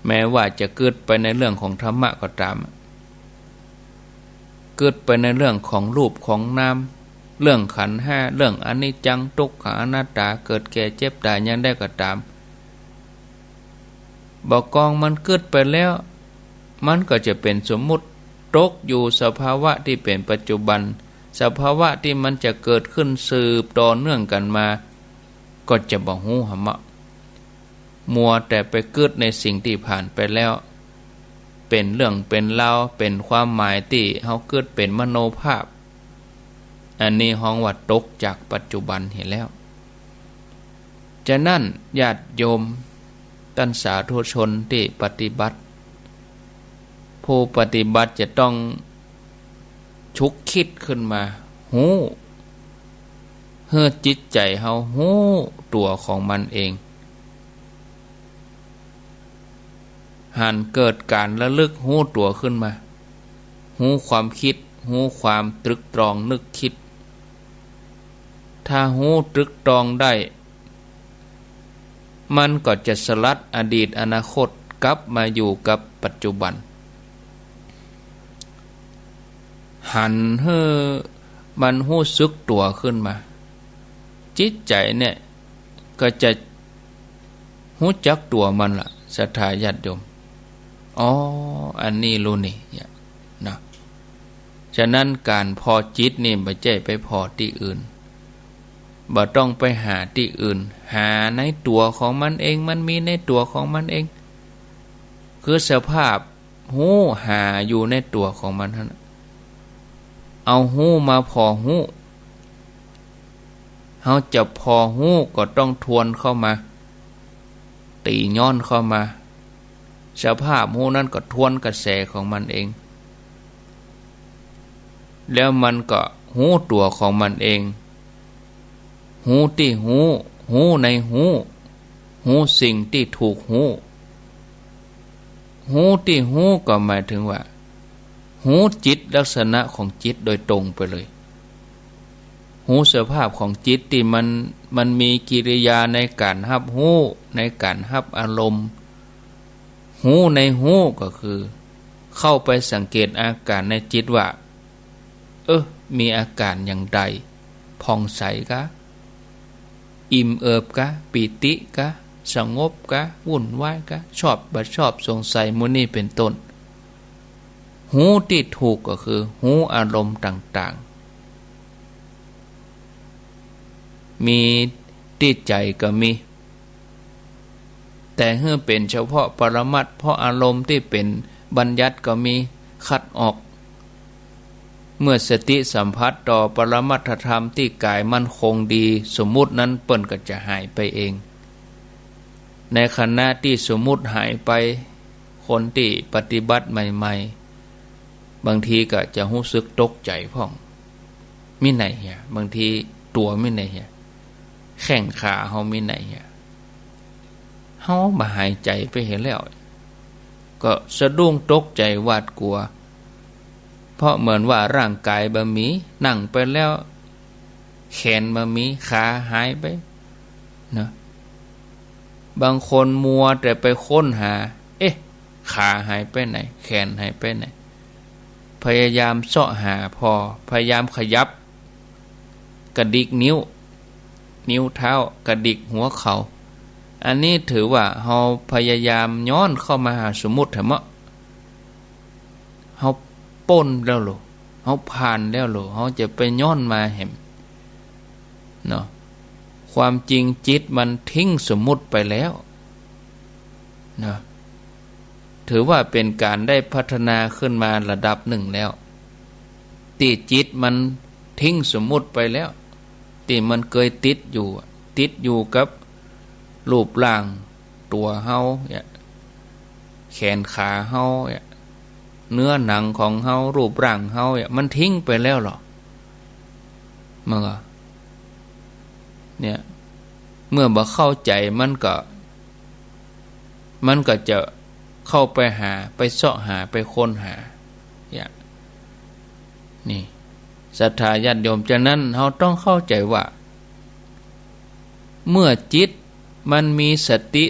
แม้ว่าจะกึ๊ดไปในเรื่องของธรรมะก็ต๋าม กึ๊ดไปในเรื่องของรูปของนาม เรื่องขันธ์ห้า เรื่องอนิจจัง ทุกขัง อนัตตา เกิดแก่เจ็บต๋าย อย่างใดก็ต๋าม บ่ากองมันกึ๊ดไปแล้ว มันก็จะเป๋นสมมุติ ตกอยู่สภาวะตี้เป๋นปัจจุบัน สภาวะตี้มันจะเกิดขึ้นสืบต่อเนื่องกั๋นมา ก็จะบ่ฮู้หำอะ มัวแต่ไปกึ๊ดในสิ่งตี้ผ่านไปแล้ว เป๋นเรื่องเป๋นราว เป๋นความหมายตี้เฮากึ๊ดเป๋นมโนภาพ อันนี้ฮ้องว่าตกจากปัจจุบันเหียแล้ว ฉะนั้นญาติโยมต้านสาธุชนตี้ปฏิบัติ ผู้ปฏิบัติจะต้อง ฉุกคิดขึ้นมา ฮู้ หื้อจิตใจ๋เฮาฮู้ตั๋วของมันเอง หันเกิดก๋านระลึกฮู้ตั๋วขึ้นมา ฮู้ความคิด ฮู้ความตรึกตรองนึกคิด ถ้าฮู้ตรึกตรองได้ มันก็จะสลัดอดีตอนาคต กลับมาอยู่กับปัจจุบัน หันหื้อมันฮู้สึกตั๋วขึ้นมา จิตใจ๋เนี่ยก็จะฮู้จักตั๋วมันละ ศรัทธาญาติโยม อ๋อ อันนี้ลูกนี่ เนี่ย นะ ฉะนั้นก๋านผ่อจิตนี่บ่ใจ้ไปผ่อตี้อื่น บ่ต้องไปหาตี้อื่น หาในตั๋วของมันเอง มันมีในตั๋วของมันเอง คือสภาพฮู้หาอยู่ในตั๋วของมันหั้น เอาฮู้มาผ่อฮู้ เฮาจะผ่อฮู้ก็ต้องทวนเข้ามา ตี๋ย้อนเข้ามา สภาพฮู้นั้นก็ทวนกระแสของมันเอง แล้วมันก็ฮู้ตั๋วของมันเอง ฮู้ตี้ฮู้ ฮู้ในฮู้ ฮู้สิ่งตี้ถูกฮู้ ฮู้ตี้ฮู้ก็หมายถึงว่า ฮู้จิตลักษณะของจิตโดยตรงไปเลย ฮู้สภาพของจิตตี้มัน มันมีกิริยาในก๋านฮับฮู้ ในก๋านฮับอารมณ์ ฮู้ในฮู้ก็คือ เข้าไปสังเกตอาก๋านในจิตว่า เออ มีอาก๋านอย่างใด ผ่องใสกา อิ่มเอิบกา ปีติกา สงบกา วุ่นวายกา ชอบบ่ชอบ สงสัย หมู่นี้เป๋นต้น ฮู้ตี้ถูกก็คือ ฮู้อารมณ์ต่างๆ มีตี้ใจ๋ก็มี แต่หื้อเป๋นเฉพาะปรมัตถ์ เพราะอารมณ์ตี้เป๋นบัญญัติก็มี คัดออก เมื่อสติสัมผัสต่อปรมัตถธรรมตี้ก๋ายมั่นคงดี สมมุตินั้นเปิ้นก็จะหายไปเอง ในขณะตี้สมมุติหายไป คนตี้ปฏิบัติใหม่ๆ บางทีก็จะฮู้สึกตกใจ๋พ่อง มีไหนเหีย บางทีตั๋วมีไหนเหีย แข้งขาเฮามีไหนเหีย เฮาบ่หายใจ๋ไปเหียแล้ว ก็สะดุ้งตกใจ๋หวาดกั๋ว เพราะเหมือนว่าร่างก๋ายบ่มี นั่งไปแล้ว แขนบ่มี ขาหายไป นะ บางคนมัวแต่ไปค้นหา เอ๊ะ ขาหายไปไหน แขนหายไปไหน พยายามเซาะหาผ่อ พยายามขยับ กระดิกนิ้ว นิ้วเท้า กระดิกหัวเข่า อันนี้ถือว่าเฮาพยายามย้อนเข้ามาหาสมมุติแหมเนาะ เฮาป๊นแล้วโหละ เฮาผ่านแล้วโหละ เฮาจะไปย้อนมาแหม เนาะ ความจริงจิตมันทิ้งสมมุติไปแล้ว เนาะ ถือว่าเป๋นก๋านได้พัฒนาขึ้นมาระดับนึ่งแล้ว ตี้จิตมันทิ้งสมมุติไปแล้ว ตี้มันเกยติดอยู่ ติดอยู่กับรูปร่างตั๋วเฮาเนี่ย แขนขาเฮาเนี่ย เนื้อหนังของเฮา รูปร่างเฮาเนี่ย มันทิ้งไปแล้วเหรอ มันก็ เนี่ย เมื่อบ่เข้าใจ๋มันก็ มันก็จะเข้าไปหา ไปเซาะหา ไปค้นหา เนี่ย นี่ ศรัทธาญาติโยม ฉะนั้นเฮาต้องเข้าใจ๋ว่า เมื่อจิตมันมีสติ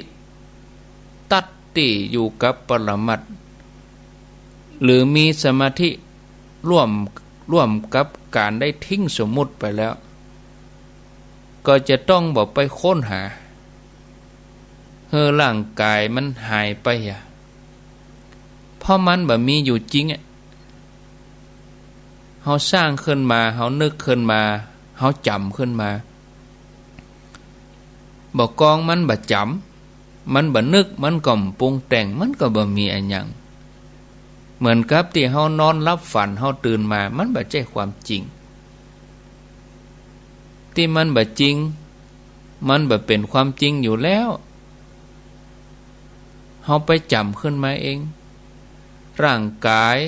ตั๊ดตี้อยู่กับปรมัตถ์ หรือมีสมาธิร่วม ร่วมกับก๋านได้ทิ้งสมมุติไปแล้ว ก็จะต้องบ่ไปค้นหา หื้อร่างก๋ายมันหายไปอะ เพราะมันบ่มีอยู่จริงอะ เฮาสร้างขึ้นมา เฮานึกขึ้นมา เฮาจ๋ำขึ้นมา บ่กองมันบ่จ๋ำ มันบ่นึก มันก็บ่ปรุงแต่ง มันก็บ่มีอะหยัง เหมือนกับตี้เฮานอนหลับฝัน เฮาตื่นมา มันบ่ใจ้ความจริง ตี้มันบ่จริง มันบ่เป๋นความจริงอยู่แล้ว เฮาไปจ๋ำขึ้นมาเอง ร่างก๋าย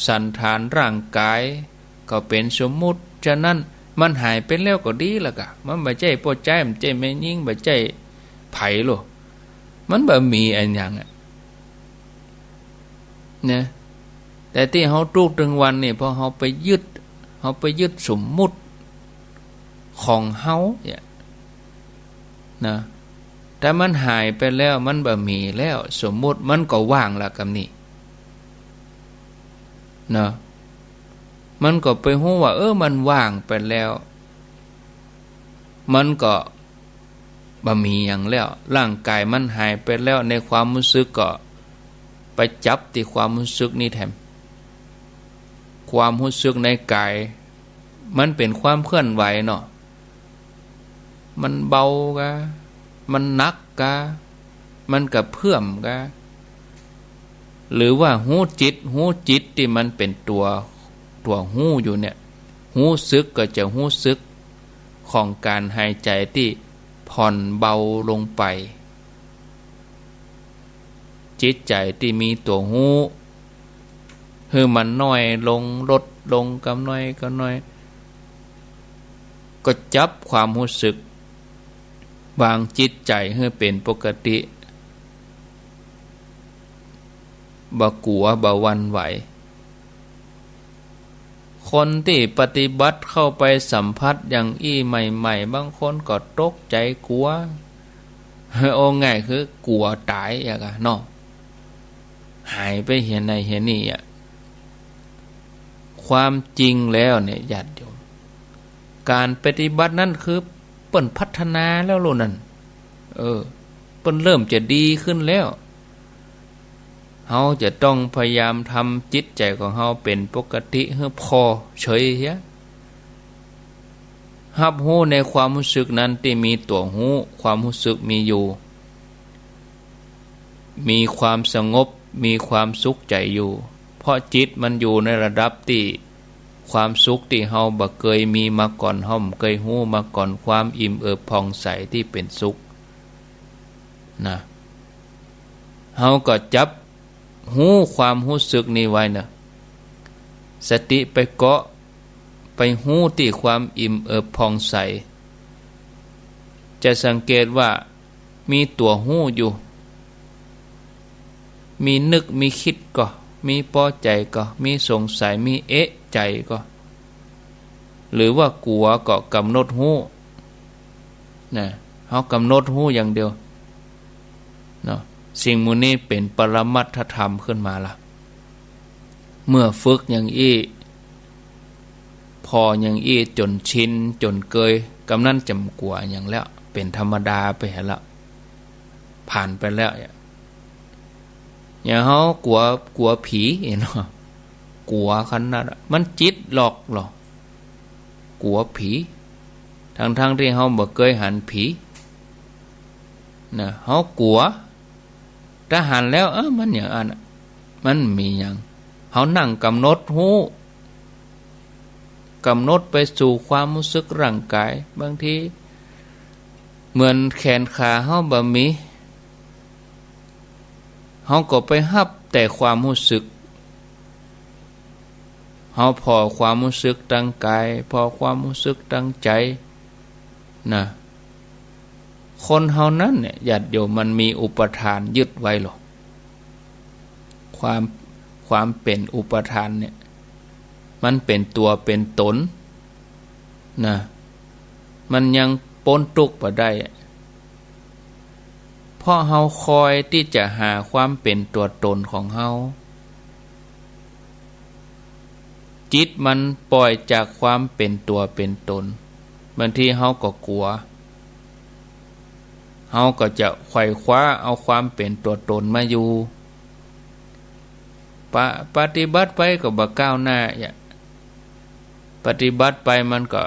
สัณฐานร่างก๋ายก็เป๋นสมมุติ ฉะนั้นมันหายไปแล้วก็ดีละกะ มันบ่ใจ้ป้อจาย บ่ใจ้แม่ญิง บ่ใจ้ใผโลก มันบ่มีอะหยังอะ นะ แต่ตี้เฮาตุ๊กข์ตึงวันนี่ เพราะเฮาไปยึด เฮาไปยึดสมมุติของเฮาเนี่ย นะ ถ้ามันหายไปแล้ว มันบ่มีแล้ว สมมุติมันก็ว่างละกำนี้ เนาะ มันก็ไปฮู้ว่า เออ มันว่างไปแล้ว มันก็บ่มีหยังแล้ว ร่างกายมันหายไปแล้ว ในความฮู้สึกก็ไปจับตี้ความฮู้สึกนี้แทน ความฮู้สึกในกาย มันเป๋นความเคลื่อนไหวเนาะ มันเบากา มันหนักกา มันกระเพื่อมกา หรือว่าฮู้จิต ฮู้จิตตี้มันเป๋นตั๋ว ตั๋วฮู้อยู่เนี่ย ฮู้สึกก็จะฮู้สึกของก๋านหายใจ๋ตี้ผ่อนเบาลงไป จิตใจ๋ตี้มีตั๋วฮู้ หื้อมันน้อยลง ลดลง กำน้อยกำน้อย ก็จับความฮู้สึก วางจิตใจ๋หื้อเป๋นปกติ บ่กั๋ว บ่หวั่นไหว คนตี้ปฏิบัติเข้าไปสัมผัสอย่างอี้ใหม่ๆ บางคนก็ตกใจ๋กั๋ว โอ้ ง่ายคือกั๋วต๋ายอะกะเนาะ หายไปเหียไหนเหียนี่อะ ความจริงแล้วเนี่ย ญาติโยม ก๋านปฏิบัตินั้นคือเปิ้นพัฒนาแล้วโลดนั่น เออ เปิ้นเริ่มจะดีขึ้นแล้ว เฮาจะต้องพยายามทำจิตใจ๋ของเฮาเป๋นปกติหื้อผ่อเฉยเหีย ฮับฮู้ในความฮู้สึกนั้นตี้มีตั๋วฮู้ ความฮู้สึกมีอยู่ มีความสงบ มีความสุขใจ๋อยู่ เพราะจิตมันอยู่ในระดับตี้ ความสุขตี้เฮาบ่เกยมีมาก่อน เฮาบ่เกยฮู้มาก่อน ความอิ่มเอิบผ่องใสตี้เป๋นสุขนะ เฮาก็จับฮู้ความฮู้สึกนี้ไว้นะ สติไปเกาะ ไปฮู้ตี้ความอิ่มเอิบผ่องใส จะสังเกตว่า มีตั๋วฮู้อยู่ มีนึก มีกึ๊ดก่อ มีปอใจ๋ก่อ มีสงสัย มีเอะใจ๋ก่อ หรือว่ากั๋วก่อ ก๋ำหนดฮู้ นะ เฮาก๋ำหนดฮู้อย่างเดียว เนาะ สิ่งหมู่นี้เป๋นปรมัตถธรรมขึ้นมาละ เมื่อฝึกอย่างอี้ ผ่ออย่างอี้จ๋นชิน จ๋นเกย กำนั้นจ๋ำกั๋วหยังแล้ว เป๋นธรรมดาไปหั้นละ ผ่านไปแล้ว อย่างเฮากั๋ว กั๋วผีเนาะ กั๋วขนาดอะ มันจิตหลอกเหรอ กั๋วผี ทั้งๆ ตี้เฮาบ่เกยหันผี นะ เฮากั๋ว ถ้าหันแล้ว เออ มันอย่างอั้นอะ มันมีหยัง เฮานั่งก๋ำหนดฮู้ ก๋ำหนดไปสู่ความฮู้สึกร่างกาย บางทีเหมือนแขนขาเฮาบ่มี เฮาก็ไปฮับแต่ความฮู้สึก เฮาผ่อความฮู้สึกตางกาย ผ่อความฮู้สึกตางใจ๋ นะ คนเฮานั้นเนี่ย ญาติโยม มันมีอุปาทานยึดไว้หรอ ความ ความเป๋นอุปาทานเนี่ย มันเป๋นตั๋วเป๋นต๋น นะ มันยังป๊นตุ๊กข์บ่ได้ เพราะเฮาคอยตี้จะหาความเป๋นตั๋วต๋นของเฮา จิตมันปล่อยจากความเป๋นตั๋วเป๋นต๋น บางทีเฮาก็กั๋ว เฮาก็จะไขว่คว้าเอาความเป๋นตั๋วต๋นมาอยู่ ปะ- ปฏิบัติไปก็บ่ก้าวหน้า อย่า ปฏิบัติไปมันก็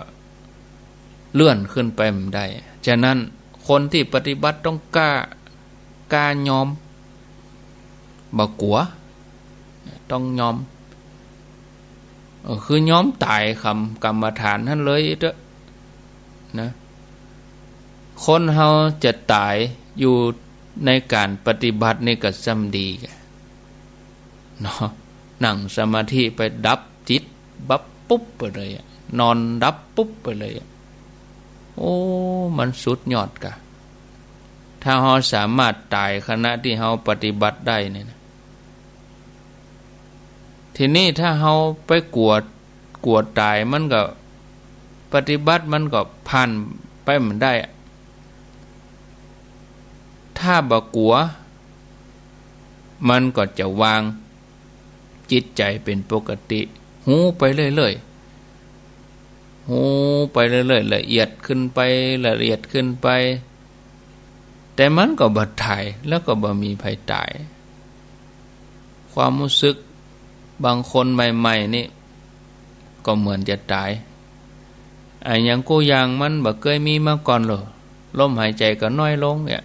เลื่อนขึ้นไปบ่ได้ ฉะนั้นคนตี้ปฏิบัติต้องกล้า กล้ายอม บ่กั๋ว ต้องยอม เออ คือยอมต๋ายกำ กรรมฐานหั้นเลยเต๊อะ นะ คนเฮาจะต๋ายอยู่ในก๋านปฏิบัตินี่ก็ซ่ำดี เนาะ นั่งสมาธิไปดับจิต บับปุ๊บไปเลยอะ นอนดับปุ๊บไปเลยอะ โอ้ มันสุดยอดกา ถ้าเฮาสามารถต๋ายขณะตี้เฮาปฏิบัติได้เนี่ยนะ ทีนี้ถ้าเฮาไปกั๋ว กั๋วต๋าย มันก็ ปฏิบัติมันก็ผ่านไปบ่ได้อะ ถ้าบ่กั๋ว มันก็จะวาง จิตใจ๋เป๋นปกติ ฮู้ไปเรื่อยๆ ฮู้ไปเรื่อยๆ ละเอียดขึ้นไป ละเอียดขึ้นไป แต่มันก็บ่ต๋าย แล้วก็บ่มีใผต๋าย ความฮู้สึกบางคนใหม่ๆ นี่ ก็เหมือนจะต๋าย อะหยังกู้อย่างมันบ่เกยมีมาก่อนเลย ลมหายใจ๋ก็น้อยลงเนี่ย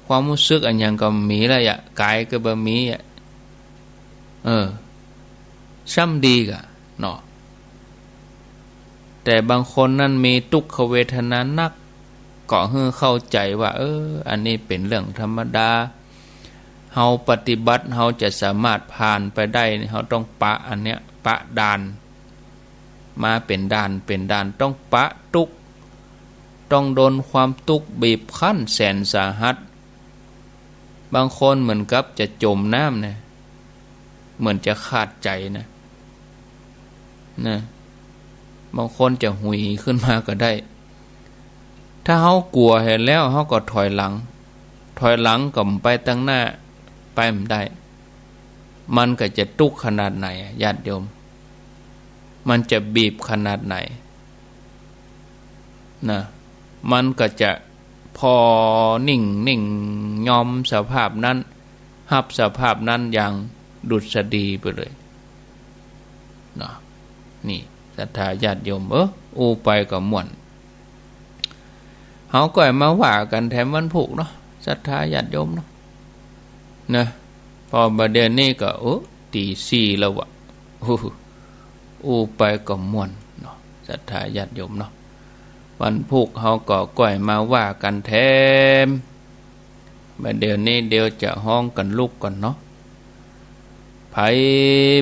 ความฮู้สึกอะหยังก็บ่มีแล้วอะ ก๋ายก็บ่มีอะ เออ ซ้ำดีก่ะเนาะ แต่บางคนนั้นมีตุ๊กขเวทนานัก ก็หื้อเข้าใจ๋ว่า เออ อันนี้เป๋นเรื่องธรรมดา เฮาปฏิบัติ เฮาจะสามารถผ่านไปได้ เฮาต้องปะอันเนี้ย ปะด่าน มาเป๋นด่าน เป๋นด่าน ต้องปะตุ๊กข์ ต้องโดนความตุ๊กข์บีบคั้นแสนสาหัส บางคนเหมือนกับจะจ๋มน้ำนะ เหมือนจะขาดใจ๋นะ นะ บางคนจะหุยขึ้นมาก็ได้ ถ้าเฮากั๋วหั้นแล้ว เฮาก็ถอยหลัง ถอยหลังก็บ่ไปตังหน้า ไปบ่ได้ มันก็จะตุ๊กข์ขนาดไหนอะ ญาติโยม มันจะบีบขนาดไหนนะ มันก็จะผ่อนิ่งๆ ยอมสภาพนั้น ฮับสภาพนั้นอย่างดุษฎีไปเลยเนาะ นี่ ศรัทธาญาติโยม เออ อู้ไปก็ม่วน เฮาก็มาว่ากั๋นแถมวันพูกเนาะ ศรัทธาญาติโยมเนาะ นะ พอบ่าเดี่ยวนี้ก็ โอ้ ตีสี่แล้ววะ อู้ อู้ไปก็ม่วนเนาะ ศรัทธาญาติโยมเนาะ วันพูกเฮาก็ก้อยมาว่ากั๋นแถม บ่าเดี่ยวนี้เดี๋ยวจะฮ้องกั๋นลุกก่อนเนาะ ใผ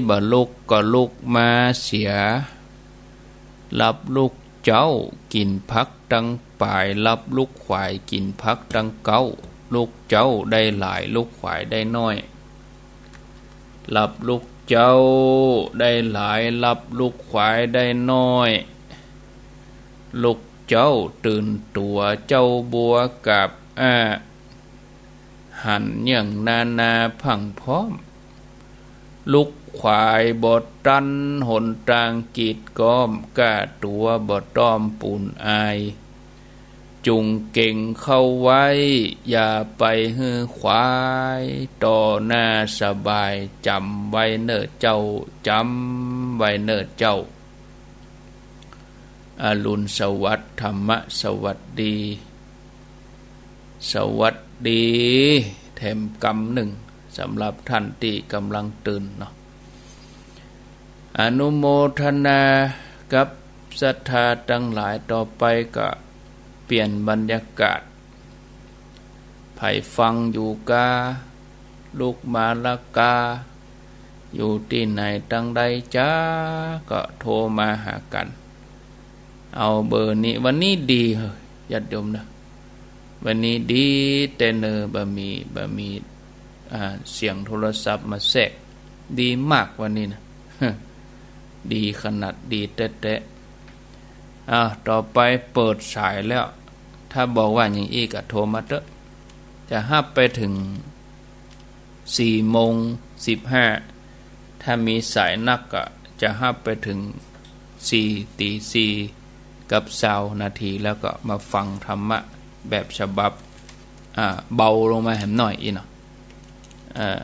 บ่ลุกก็ลุกมาเสีย รับลูกเจ๊ากิ๋นผักตังป๋าย รับลูกขวายกิ๋นผักตังเก๊า ลูกเจ๊าได้หลาย ลูกขวายได้น้อย รับลูกเจ๊าได้หลาย รับลูกขวายได้น้อย ลูกเจ๊าตื่นตั๋ว เจ๊าบัวกาบอ้า หันเยื่องนานาพรั่งพร้อม ลูกขวายบ่ตันหนตางกีดก้อม ก้าตั๋วบ่ต้อมปูนอาย จุ่งเก๋งเข้าไว้ อย่าไปหื้อขวาย ต่อหน้าสบาย จ๋ำไว้เน่อเจ้า จ๋ำไว้เน่อเจ้า อรุณสวัสดิ์ ธรรมะสวัสดี สวัสดีแถมกำนึ่ง สำหรับท่านตี้ก่ำลังตื่นเนาะ อนุโมทนากับศรัทธาตังหลาย ต่อไปก็เปลี่ยนบรรยากาศ ใผฟังอยู่กา ลุกมาละกา อยู่ตี้ไหนตังใดจ๊า ก็โทรมาหากั๋น เอาเบอร์นี้ วันนี้ดีเหอะ ญาติโยมเนาะ วันนี้ดีแต๊เน่อ บ่มี บ่มี อ่า เสียงโทรศัพท์มาแทรก ดีมากวันนี้นะ ดีขนาด ดีแต๊ๆ อ่า ต่อไปเปิดสายแล้ว ถ้าบอกว่าอย่างอี้ก็โทรมาเต๊อะ จะฮับไปเถิง สี่โมงสิบห้า ถ้ามีสายนักก็จะฮับไปเถิงสี่ ตีสี่กับซาวนาที แล้วก็มาฟังธรรมะแบบฉบับ อ่า เบาลงมาแหมหน่อยอี้เนาะ อ่า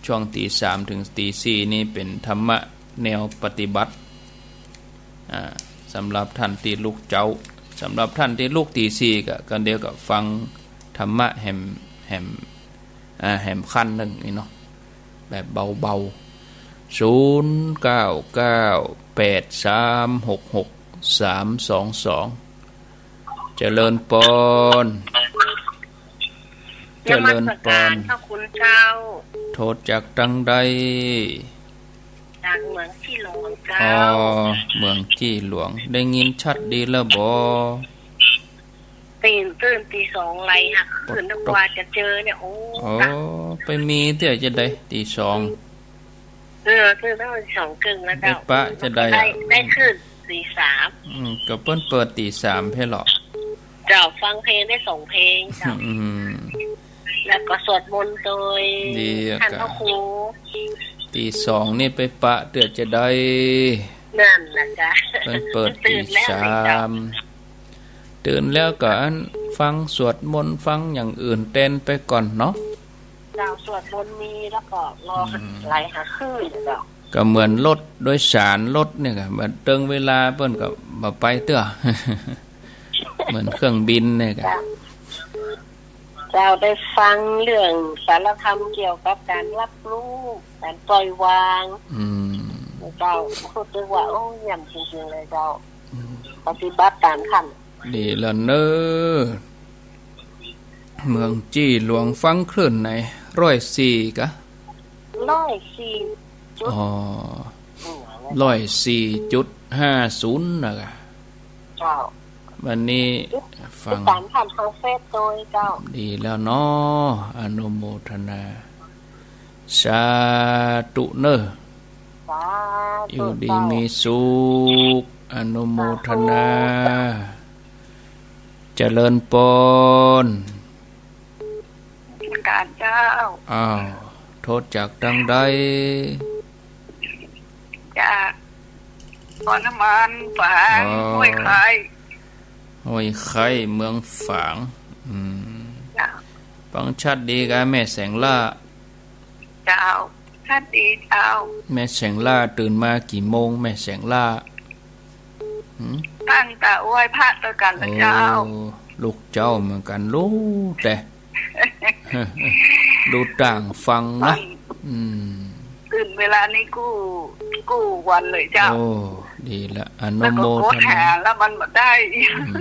ช่วงตีสามเถิงตีสี่นี่เป๋นธรรมะแนวปฏิบัติ อ่า สำหรับท่านตี้ลุกเจ๊า สำหรับท่านตี้ลุกตีสี่ก็ ก็เดี๋ยวก็ฟังธรรมะแหม แหม อ่า แหมขั้นนึ่งอี้เนาะ แบบเบาๆ ศูนย์เก้าเก้า แปดสามหกหก สามสองสอง เจริญปอน เจริญปอน นมัสการพระคุณเจ้า โทรจากตังใด จากเมืองจี้หลวงเจ้า อ๋อ เมืองจี้หลวง ได้ยินชัดดีแล้วบ่ ตื่น ตื่นตีสองไหลหักขึ้น นึกว่าจะเจอเนี่ย โอ้ โอ้ ไปมีเตื้อจะได้ตีสอง เออ ตื่นตั้งแต่สองเกิ่งแล้วเจ้า ได้ปะจะได้อะ ได้ ได้ขึ้นตีสาม อืม ก็เปิ้นเปิดตีสามเพ่นเหรอ เ เจ้า ฟังเพลงได้สองเพลงเจ้า อืม แล้วก็สวดมนต์โดย ดีอะ ท่านพระครู ตีสองนี่ไปปะเตื้อจะได้ นั่นแหละจ้ะ เปิ้นเปิดตีสาม ตื่นแล้วนี่เจ้า ตื่นแล้วก็อันฟังสวดมนต์ฟังอย่างอื่นแตนไปก่อนเนาะ เจ้า สวดมนต์มีแล้วก็รอ อืม ไหลหาคลื่นเจ้า ก็เหมือนรถโดยสารรถเนี่ยก็ บัดเติงเวลาเปิ้นก็บ่ไปเตื้อ เหมือนเครื่องบินเนี่ยก็ เจ้า เจ้าได้ฟังเรื่องสารธรรมเกี่ยวกับการรับรู้ การปล่อยวาง อืม เจ้า รู้สึกว่า โอ้ เยี่ยมจริงๆ เลยเจ้า อืม ปฏิบัติต๋ามท่าน ดีแล้วเน้อ เมืองจี้หลวงฟังคลื่นไหน ร้อยสี่กะ ร้อยสี่จุด อ๋อ อืม ร้อยสี่จุดห้าศูนย์นะกะ เจ้า วันนี้ฟัง ติดต๋ามผ่านทางเฟซโดยเจ้า ดีแล้วเนาะ อนุโมทนา สาธุเน้อ สาธุ อยู่ดี เจ้า มีสุข อนุโมทนา สาธุ เจริญปอน การเจ้า อ้าว โทรจากตังใด จากนครพนม ฝาง อ๋อ ห้วยไคร้ ห้วยไคร้เมืองฝาง อืม เจ้า ฟังชัดดีกะแม่แสงล่า เจ้า ชัดดีเจ้า แม่แสงล่าตื่นมากี่โมง แม่แสงล่า หืม ตั้งแต่ไหว้พระตวยกั๋นละเจ้า โอ้ ลูกเจ้าเหมือนกั๋น ลูกแต่ ดูต่างฟังนะ อืม ตื่นเวลานี้กู้ กู้วันเลยเจ้า โอ้ ดีละ อนุโมทนา แล้วก็กดหาแล้วมันบ่ได้ อืม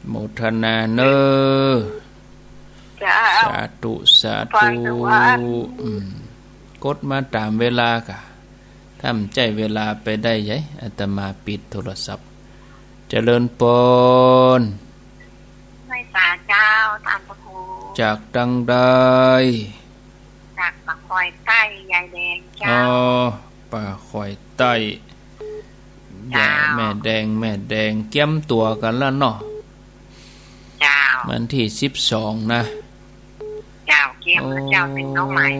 โมทนาเน้อ เจ้า สาธุ สาธุ ฟังแต่วัน อืม กดมาต๋ามเวลากะ ถ้าบ่ใจ้เวลาไปได้ใหญ่ อาตมาปิดโทรศัพท์ เจริญปอน ไหว้สาเจ้า ต้านพระครู จากตังใด จากป่าคอยใต้ ยายแดงเจ้า อ๋อ ป่าคอยใต้ เจ้า แม่แดง แม่แดง เกียมตั๋วกั๋นละเนาะ เจ้า วันตี้สิบสองนะ เจ้า เกียมแล้วเจ้า โอ้ เต็มเป้าหมาย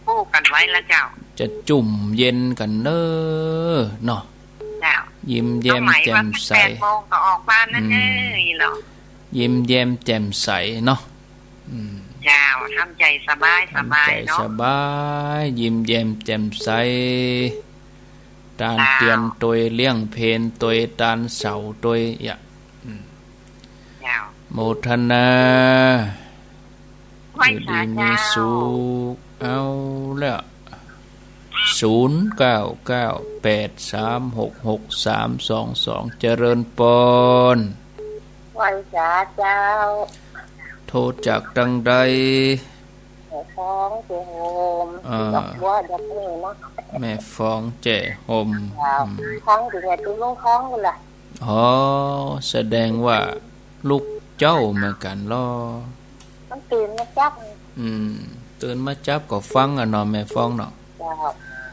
กู้กั๋นไว้แล้วเจ้า จะจุ่มเย็นกั๋นเน้อเนาะ เจ้า ยิ้มแย้มแจ่มใส เป้าหมายว่าสักแปดโมงก็ออกบ้านแล้วเน้อ อืม เนาะ ยิ้มแย้มแจ่มใสเนาะ อืม เจ้า ทำใจ๋สบายสบายเนาะ ทำใจ๋สบาย ยิ้มแย้มแจ่มใส ตาน เจ้า เตียนตวย เลี้ยงเพลตวย ตานเสาตวย อย่า อืม เจ้า โมทนา ไหว้สาเจ้า อยู่ดีมีสุข เอาแล้ว ศูนย์เก้าเก้า แปดสามหกหก สามสองสอง เจริญปอน ไหว้สาเจ้า โทรจากตังใด แม่ฟองแจ้ห่ม อ่า ดอกบัวดอกนี้เนาะ แม่ฟองแจ้ห่ม เจ้า อืม ฟังอยู่เนี่ย ตุ๊ลุงฮ้องพู้นล่ะ อ๋อ แสดงว่าลูกเจ้าเหมือนกั๋นลอ มันตื่นมาจับ อืม ตื่นมาจับก็ฟังอะเนาะ แม่ฟองเนาะ เจ้า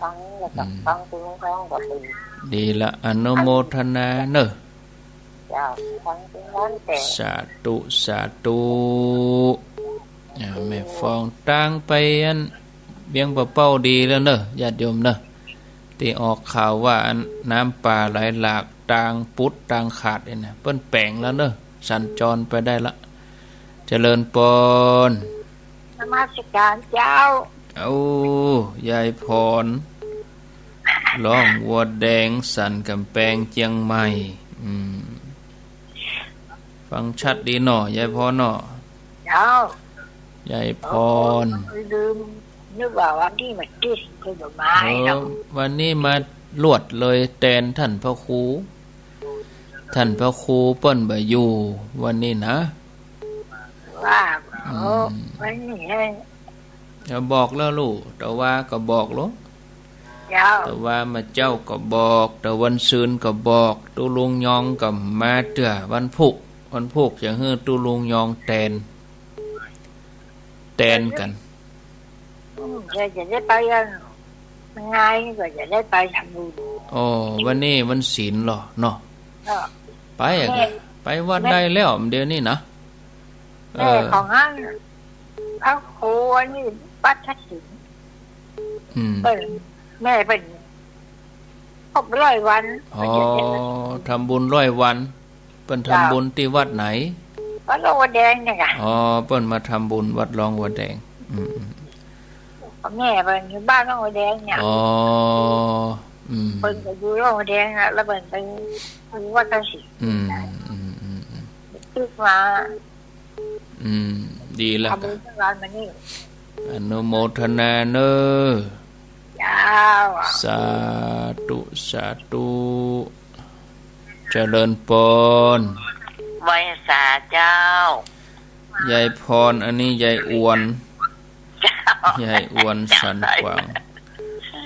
ฟังแล้วก็ อืม ฟังตุ๊ลุงฮ้องก็ตื่น ดีละ อนุโมทนาเน้อ เจ้า ฟังตุ๊ลุงฮ้องแต่ สาธุ สาธุ อ่า แม่ฟองตางไปอันเวียงป่าเป้าดีแล้วเน้อ ญาติโยมเน้อ ตี้ออกข่าวว่าอันน้ำป่าไหลหลากตางปุดตางขาดเนี่ยนะ เปิ้นแป๋งแล้วเน้อ สัญจรไปได้ละ เจริญปอน นมัสการเจ้า โอ้ ยายพร ร้องวัวแดงสันก๋ำแปงเจียงใหม่ อืม ฟังชัดดีเนาะ ยายพรเนาะ เจ้า ยายพร ลืม นึกว่าวันนี้มาติด คือบ่มา เออ เนาะ วันนี้มาลวดเลยแตนต้านพระครู ต้านพระครูเปิ้นบ่อยู่วันนี้นะ ว่า อืม โอ้ วันนี้ให้ เดี๋ยวบอกแล้วลูก ตะวาก็บอกลูก เจ้า ตะวามาเจ๊าก็บอก ตะวันซืนก็บอก ตุ๊ลุงยองก็มาเตื้อวันพูก วันพูกจะหื้อตุ๊ลุงยองแตน แตนกั๋น อืม เดี๋ยวจะได้ไปอัน ไงก็จะได้ไปทำบุญ อ๋อ วันนี้วันศีลลอเนาะ เนาะ ไปอะ แม่ ไป ไปวัดได้แล้วเดี๋ยวนี้นะ แม่ เออ ของอันพระครูอันนี้วัดทักษิณ อืม เปิ้น แม่เปิ้นครบร้อยวัน อ๋อ เปิ้นจะเจริญ ทำบุญร้อยวัน เปิ้นทำบุญตี้วัดไหน วัดหลวงวัวแดงเนี่ยค่ะ อ๋อ เปิ้นมาทำบุญวัดหลวงวัวแดง อืม อืม แม่เปิ้นอยู่บ้านหลวงวัวแดงเนี่ย อ๋อ อืม เปิ้นก็อยู่หลวงวัวแดงอะ แล้วเปิ้นไปวัดทักษิณ อืม อืม อืม อืม ตึกมา อืม ดีแล้ว ทำบุญ กะ ร้านมานี่ อนุโมทนาเน้อ เจ้า สาธุ สาธุ เจริญปอน ไหว้สาเจ้า ยายพร อันนี้ยายอวน เจ้า ยายอวนสันขวาง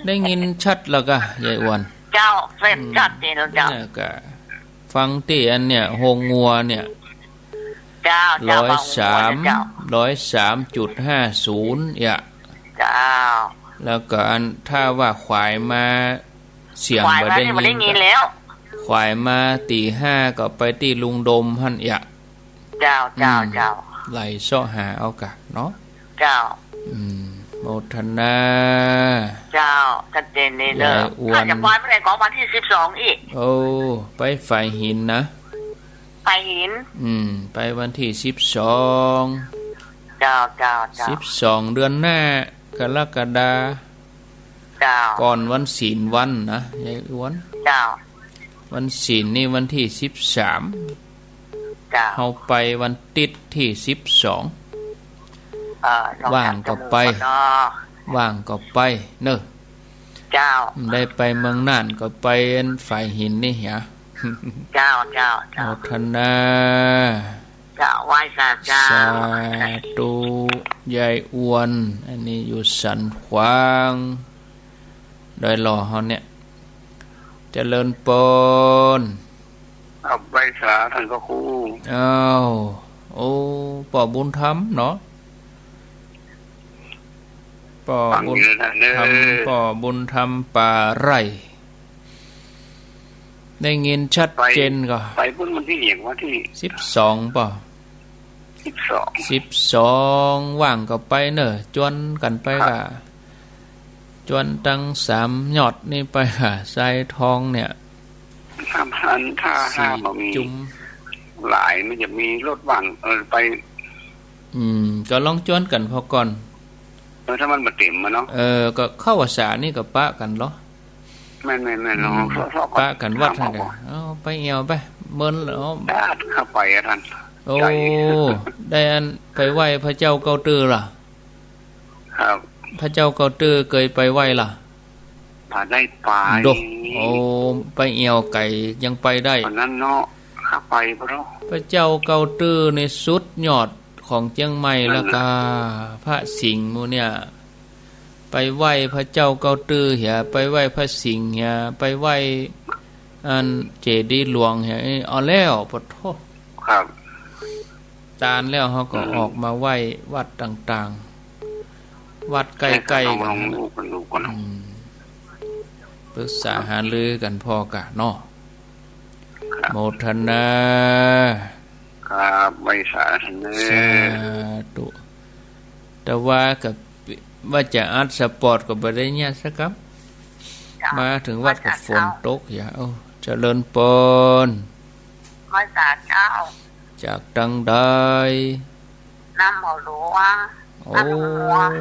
ได้ยินชัดแล้วกะ ยายอวน เจ้า เส้นชัดเจนแล้วเจ้า เนี่ยกะ ฟังตี้อันเนี่ย โฮงงัวเนี่ย เจ้า เจ้า ร้อยสาม ฟังโฮงงัวเนี่ยเจ้า ร้อยสามจุดห้าศูนย์ อ่ะ เจ้า แล้วก็อัน ถ้าว่าขวายมา เสียง ขวายมา บ่ได้ยิน นี่บ่ได้ยินแล้ว ขวายมาตี้ห้าก็ไปตี้ลุงดมหั้น อ่ะ เจ้า เจ้า อืม เจ้า ไหลเสาะหาเอากะเนาะ เจ้า อืม โมทนา เจ้า ชัดเจนเลยเนอะ ยายอวน ถ้าจะไปเมื่อไหร่ก็วันที่สิบสองอีก โอ้ ไปฝายหินนะ ฝายหิน อืม ไปวันที่สิบสอง เจ้า เจ้า เจ้า สิบสอง เดือนหน้า กรกฎา เจ้า ก่อนวันศีลวันนะ ยายอวน เจ้า วันศีลนี่วันที่สิบสาม เจ้า เฮาไปวันติ๊ดตี้สิบสอง เออ ลอง ว่างก็ไป ถามจำนวนก่อนเนาะ ว่างก็ไปเนอะ เจ้า ได้ไปเมืองน่านก็ไปฝายหินนี่เหีย เจ้า เจ้า เจ้า โมทนา เจ้า ไหว้สาเจ้า สาธุ ยายอวน อันนี้อยู่สันขวาง ดอยหล่อเฮาเนี่ย เจริญปอน ครับ ไหว้สาท่านพระครู อ้าว โอ้ ป้อบุญธรรมเนาะ ป้อบุญธรรม ฟังอยู่นะเนอะ ป้อบุญธรรมป่าไร่ ได้ยินชัดเจนก่อ ไป ไปปุ้นวันตี้เหียง วันตี้ สิบสอง ป้อ สิบสอง สิบสอง ว่างก็ไปเนอะ จวนกั๋นไป ครับ กะ จวนตังสามยอดนี่ไปหาทรายทองเนี่ย ถ้าหัน ถ้า สี่ ห้าบ่มี จุม หลายมันจะมีรถว่าง เออ ไป อืม ก็ลองจวนกั๋นพอก่อน เออ ถ้ามันบ่เต๋มอะเนาะ เออ ก็เข้าพรรษานี่ก็ปะกั๋นเหรอ แม่นๆๆ อืม ลองเซาะๆ ก่อน ปะกั๋นวัด ถามเขา หั้นกะ ก่อน เอาไปแอ่วไป เมินแล้ว ญาติเข้าไปอะท่าน โอ้ ไกล ได้อันไปไหว้พระเจ้าเก้าตื้อล่ะ ครับ พระเจ้าเก้าตื้อเกยไปไหว้ล่ะ บ่ได้ไป โดะ โอ้ ไปแอ่วไก๋ยังไปได้ วันนั้นเนาะ ข้าไปบ่เนาะ พระเจ้าเก้าตื้อนี่สุดยอดของเจียงใหม่ นั่นน่ะ แล้วก็พระสิงห์หมู่เนี่ย ไปไหว้พระเจ้าเก้าตื้อเหีย ไปไหว้พระสิงห์เหีย ไปไหว้อันเจดีย์หลวงเหีย เอาแล้ว ปะโถ ครับ ตานแล้วเฮาก็ อืม ออกมาไหว้วัดต่างๆ วัดใก้ๆ กั๋น ลองดูกั๋นดูก่อนเนาะ อืม ปรึกษาหารือกั๋นพ่อกะเนาะ ครับ โมทนา ครับ ไหว้สาท่านเนอะ สาธุ แต่ว่าก็ ว่าจะอัดสปอตก็บ่ได้เนี่ยสักกำ เจ้า มาเถิงวัดก็ฝนตกเหีย โอ้ เจริญปอน ไหว้สาเจ้า จากตังใด น้ำบ่อหลวง โอ้ น้ำบ่อหลวง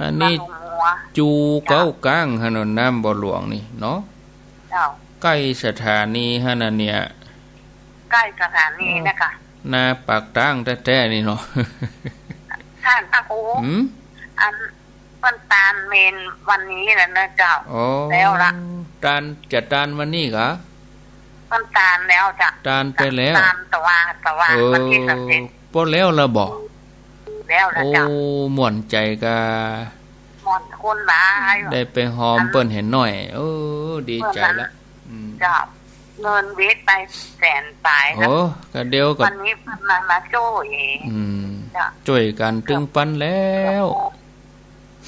อันนี้ บ้านหลวง จูเก้ากลางหั้นเนาะ น้ำบ่อหลวงนี่เนาะ เจ้า ใก้สถานีหั้นน่ะเนี่ย ใก้สถานีนะคะ หน้าปากตางแต๊ๆ นี่เนาะ ท่านพระครู หืม อัน เปิ้นตานเมรุวันนี้แหละนะเจ้า อ๋อ แล้วละ ตาน จะตานวันนี้กะ เปิ้นตานแล้วจ้ะ ตานไปแล้ว ตานตะวา ตะวา เออ วันตี้สามสิบ ปอแล้วละบ่ แล้วละเจ้า โอ้ ม่วนใจ๋กา ม่วนคนหลาย ได้ไปหอมเปิ้นแหนหน้อย เออ ดีใจ๋ละ อืม เจ้า เงินเวทไปแสนป๋าย โอ้ กะเดียวกะ วันนี้เปิ้นมา มาจ้วย อืม เจ้า จ้วยกั๋นตึงปันแล้ว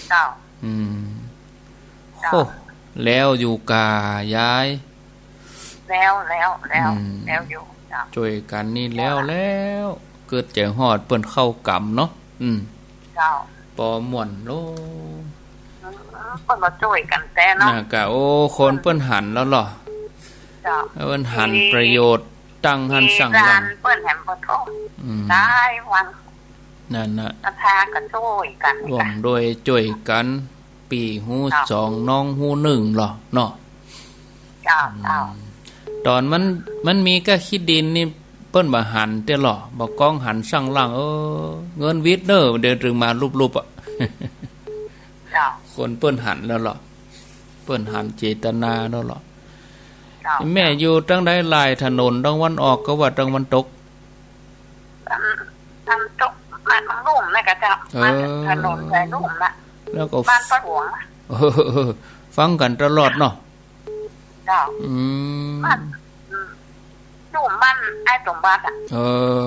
เจ้า อืม เจ้า โอ้ แล้วอยู่ก่ายาย แล้ว แล้ว แล้ว อืม แล้วอยู่ จ้วยกั๋นนี่แล้ว แล้ว กึ๊ดใจ๋ฮอดเปิ้นเข้ากรรมเนาะ อืม เจ้า ปอม่วนโล อืม เปิ้นก็จ้วยกั๋นแต๊เนาะ น่ะ กะ โอ้ คนเปิ้นหันแล้วลอ เจ้า เปิ้นหันประโยชน์ ตั้งหั้นสร้างหลัง เปิ้นแหมบ่โทษ อืม หลายวัน นั่นน่ะ ศรัทธาก็จ้วยกั๋น ร่วมด้วยจ้วยกั๋น ปี้ฮู้ เจ้า สอง น้องฮู้นึ่งลอเนาะ เจ้า เจ้า อืม ต๋อนมัน มันมีก้าขี้ดินนี่ เปิ้นบ่หันเตื้อลอ บ่ก้องหันสร้างหลัง เออ เงินวิดเน่อ เดี๋ยวจึงมาลุบๆ อ่ะ เจ้า คนเปิ้นหันแล้วลอ เปิ้นหันเจตนาแล้วลอ เจ้า แม่อยู่ตังใด ลายถนนตางวันออกกาว่าตางวันตก อัน อันตก อันลุ่มนะกะเจ้า เออ อันถนนสายลุ่มนะ แล้วก็ บ้านป้าหลวงนะ เออ ฟังกั๋นตลอดเนาะ เจ้า อืม บ้าน อืม ลุ่มบ้านอ้ายสมบัติอะ เออ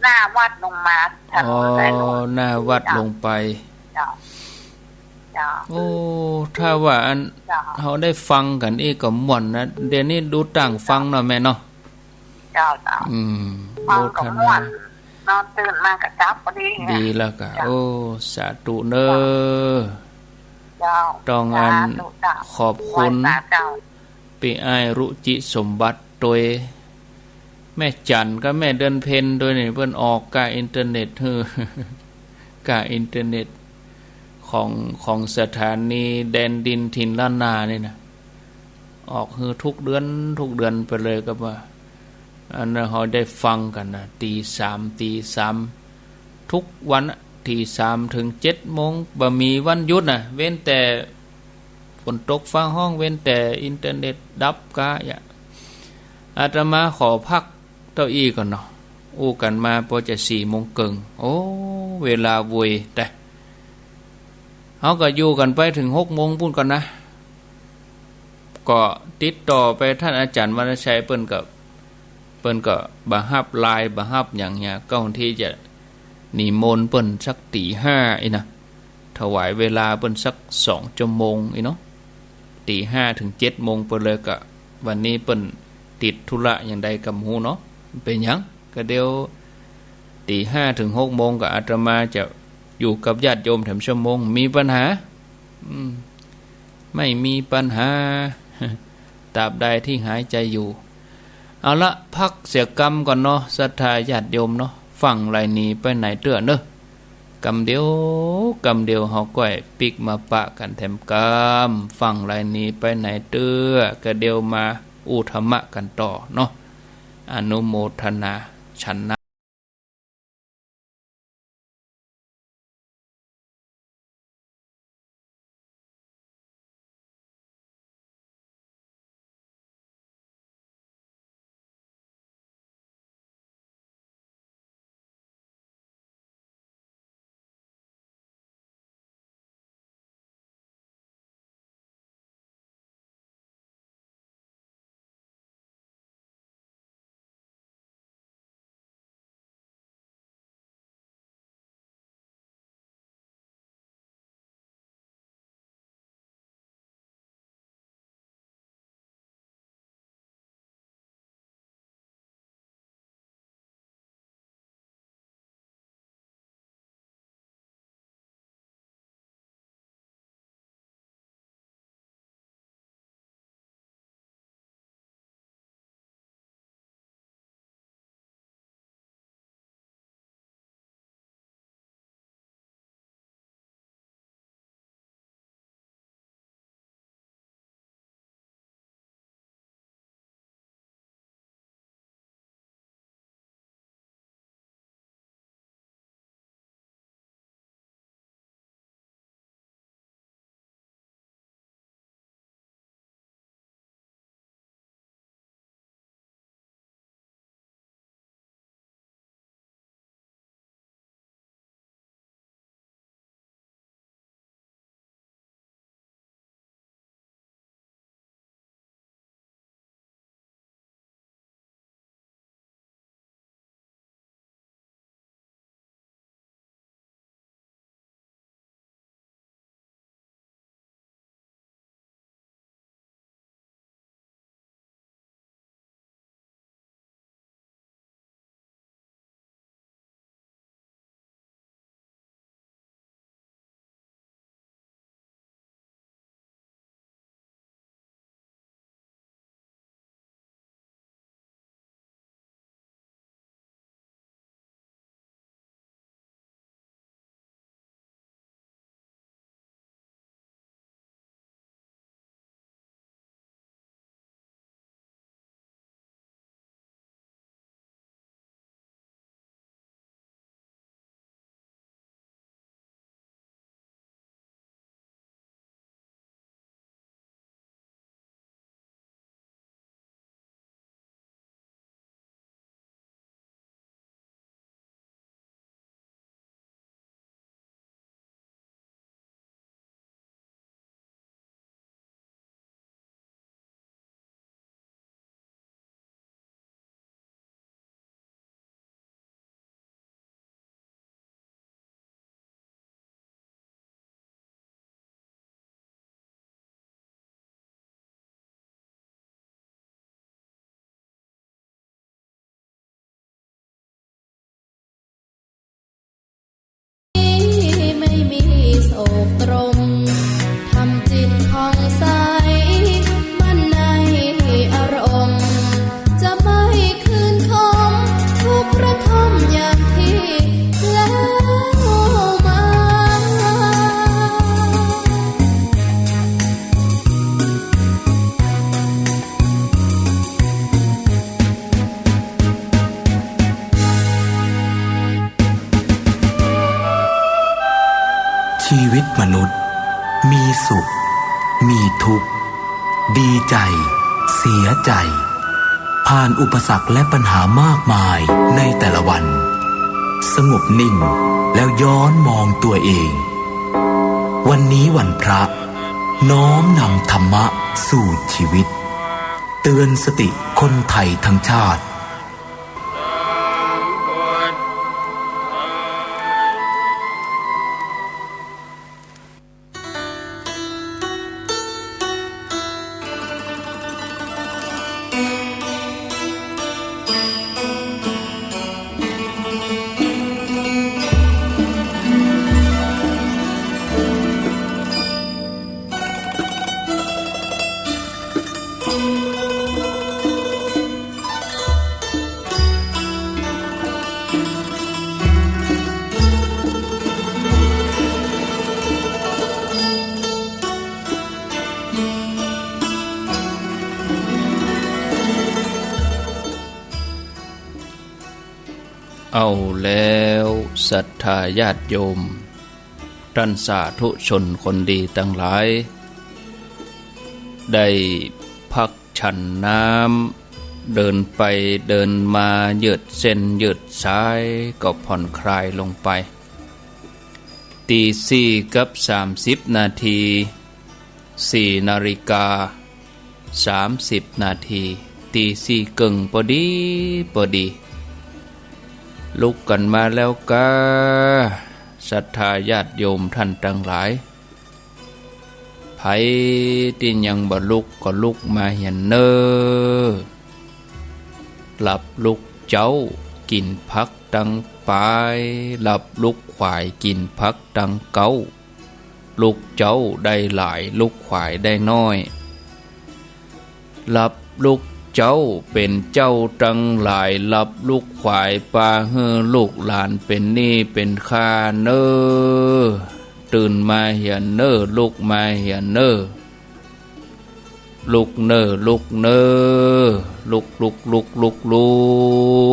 หน้าวัดลงมา ถนนสายลุ่ม อ๋อ หน้าวัดลงไป เจ้า เจ้า โอ้ ถ้าว่าอัน เจ้า เฮาได้ฟังกั๋นอี้ก็ม่วนนะ เดี๋ยวนี้ดูต่างฟังเนาะแม่เนาะ เจ้า เจ้า อืม ฟังก็ม่วน โมทนา นอนตื่นมาก็จับพอดีเนี่ย ดีแล้วกะ เจ้า โอ้ สาธุเน่อ เจ้า ต้องอัน สาธุเจ้า ขอบคุณ ไหว้สาเจ้า ปี้อ้ายรุจิสมบัติตวย แม่จั๋นกับแม่เดือนเพ็ญตวยนี่ เปิ้นออกก้าอินเทอร์เน็ตหื้อ ก้าอินเทอร์เน็ต ของ ของสถานีแดนดินถิ่นล้านนานี่นะ ออกหื้อทุกเดือน ทุกเดือนไปเลย ก็ว่า อันนั้นเฮาได้ฟังกั๋นนะ ตีสาม ตีสาม ทุกวันอะ ตีสามเถิงเจ็ดโมง บ่มีวันหยุดนะ เว้นแต่ฝนตกฟ้าฮ้อง เว้นแต่อินเทอร์เน็ตดับก๊าอะ อาตมาขอพักเต้าอี้ก่อนเนาะ อู้กั๋นมาปอจะสี่โมงเกิ่ง โอ้ เวลาโวย แต่ เฮาก็อยู่กั๋นไปเถิงหกโมงปู๊นก่อนนะ ก็ติดต่อไปต้านอาจ๋ารย์วรรณชัย เปิ้นก็ เปิ้นก็บ่ฮับไลน์ บ่ฮับหยังเหีย ก็ตี้จะนิมนต์เปิ้นสักตี๋ห้าอี้นะ ถวายเวลาเปิ้นสักสองจั่วโมงอี้เนาะ ตี๋ห้าเถิงเจ็ดโมงไปเลย ก็วันนี้เปิ้นติดธุระหยังใดก็บ่ฮู้เนาะ เป๋นหยัง ก็เดี๋ยวตี๋ห้าเถิงหกโมงก็อาตมาจะอยู่กับญาติโยมแถมจั่วโมง มีปัญหา อืม ไม่มีปัญหา ตราบใดตี้หายใจ๋อยู่ เอาละ พักเสียกำก่อนเนาะ ศรัทธาญาติโยมเนาะ ฟั่งไหลหนีไปไหนเตื้อเนอะ กำเดียว กำเดียวเฮาก้อยปิ๊กมาปะกั๋นแถมกำ ฟั่งไหลหนีไปไหนเตื้อ ก็เดี๋ยวมาอู้ธรรมะกั๋นต่อเนาะ อนุโมทนาฉันนะ ชีวิตมนุษย์ มีสุข มีทุกข์ ดีใจ เสียใจ ผ่านอุปสรรคและปัญหามากมายในแต่ละวัน สงบนิ่ง แล้วย้อนมองตัวเอง วันนี้วันพระ น้อมนำธรรมะสู่ชีวิต เตือนสติคนไทยทั้งชาติ เอาแล้ว ศรัทธาญาติโยม ต้านสาธุชนคนดีตังหลาย ได้พักฉันน้ำ เดินไปเดินมา ยืดเส้นยืดสาย ก็ผ่อนคลายลงไป ตีสี่กับสามสิบนาที สี่นาฬิกาสามสิบนาที ตีสี่เกิ่งปอดีปอดี ลุกกั๋นมาแล้วก้า ศรัทธาญาติโยมต้านตังหลาย ใผตี้ยังบ่ลุกก็ลุกมาเหียนเน่อ หลับลุกเจ๊า กิ๋นผักตังป๋าย หลับลุกขวาย กิ๋นผักตังเก๊า ลุกเจ๊าได้หลาย ลุกขวายได้น้อย หลับลุกเจ๊าเป๋นเจ้าตังหลาย หลับลุกขวายปาหื้อลูกหลานเป๋นหนี้เป๋นค่าเน่อ ตื่นมาเหียนเน่อ ลุกมาเหียนเน่อ ลุกเน่อ ลุกเน่อ ลุก ลุก ลุก ลุก ลุ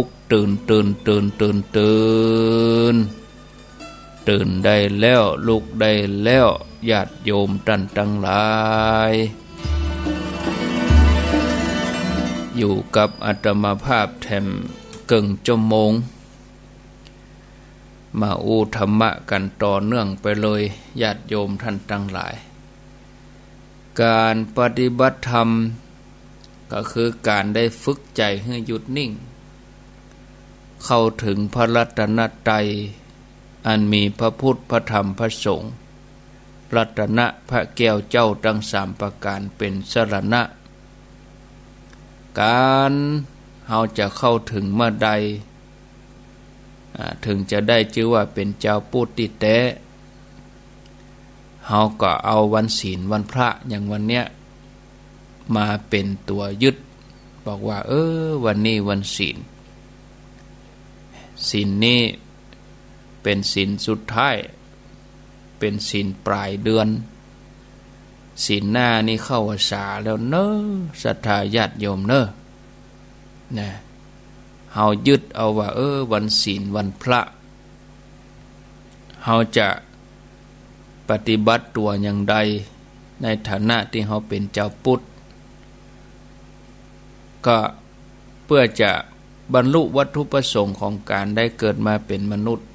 ก ตื่น ตื่น ตื่น ตื่น ตื่น ตื่นได้แล้ว ลุกได้แล้ว ญาติโยมต้านตังหลาย อยู่กับอาตมาภาพแถมเกิ่งชั่วโมง มาอู้ธรรมะกั๋นต่อเนื่องไปเลย ญาติโยมต้านตังหลาย ก๋านปฏิบัติธรรม ก็คือก๋านได้ฝึกใจ๋หื้อหยุดนิ่ง เข้าเถิงพระรัตนตรัย อันมีพระพุทธ พระธรรม พระสงฆ์ รัตนะพระแก้วเจ้าตังสามประก๋านเป๋นสรณะ ก๋านเฮาจะเข้าเถิงเมื่อใด อ่า เถิงจะได้จื้อว่าเป๋นจาวปุทธตี้แต๊ เฮาก็เอาวันศีลวันพระอย่างวันเนี้ย มาเป๋นตั๋วยึด บอกว่า เออ วันนี้วันศีล ศีลนี้เป๋นศีลสุดท้าย เป๋นศีลป๋ายเดือน ศีลหน้านี่เข้าพรรษาแล้วเน่อ ศรัทธาญาติโยมเน่อ นะ เฮายึดเอาว่า เออ วันศีลวันพระ เฮาจะปฏิบัติตั๋วอย่างใด ในฐานะตี้เฮาเป๋นจาวปุทธ ก็เปื้อจะบรรลุวัตถุประสงค์ของก๋านได้เกิดมาเป๋นมนุษย์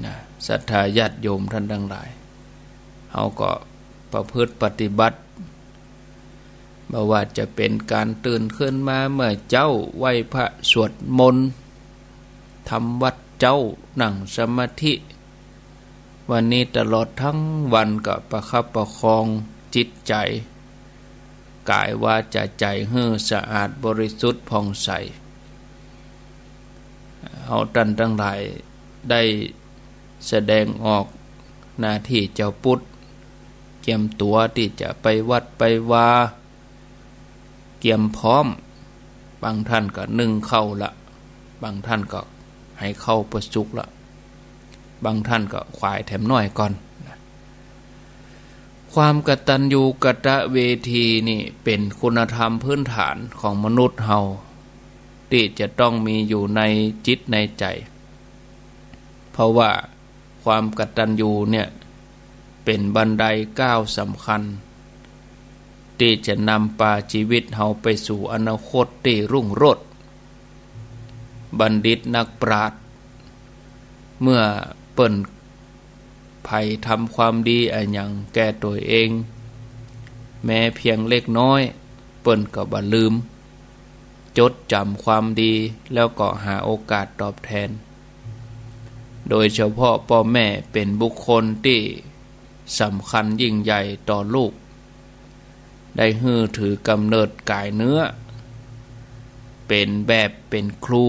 นะ ศรัทธาญาติโยมต้านตังหลาย เฮาก็ประพฤติปฏิบัติ บ่ว่าจะเป๋นก๋านตื่นขึ้นมาเมื่อเจ๊า ไหว้พระสวดมนต์ ทำวัตรเจ๊า นั่งสมาธิ วันนี้ตลอดตังวันก็ประคับประคองจิตใจ๋ ก๋ายวาจาใจ๋หื้อสะอาดบริสุทธิ์ผ่องใส เฮาต้านตังหลายได้แสดงออกหน้าตี้จาวปุทธ เกียมตั๋วตี้จะไปวัดไปวา เกียมพร้อม บางต้านก็นึ่งข้าวละ บางต้านก็หื้อข้าวปะสุกละ บางต้านก็ขวายแถมน้อยก่อน ความกตัญญูกตเวทีนี่เป๋นคุณธรรมพื้นฐานของมนุษย์เฮา ตี้จะต้องมีอยู่ในจิตในใจ๋ เพราะว่า ความกตัญญูเนี่ยเป๋นบันไดก้าวสำคัญ ตี้จะนำปาจีวิตเฮาไปสู่อนาคตตี้รุ่งโรจน์ บัณฑิตนักปราชญ์ เมื่อเปิ้นใผทำความดีอะหยังแก่ตั๋วเอง แม้เพียงเล็กน้อย เปิ้นก็บ่ลืม จดจ๋ำความดี แล้วก็หาโอกาสตอบแทน โดยเฉพาะป้อแม่เป๋นบุคคลตี้สำคัญยิ่งใหญ่ต่อลูก ได้หื้อถือก๋ำเนิดก๋ายเนื้อ เป๋นแบบเป๋นครู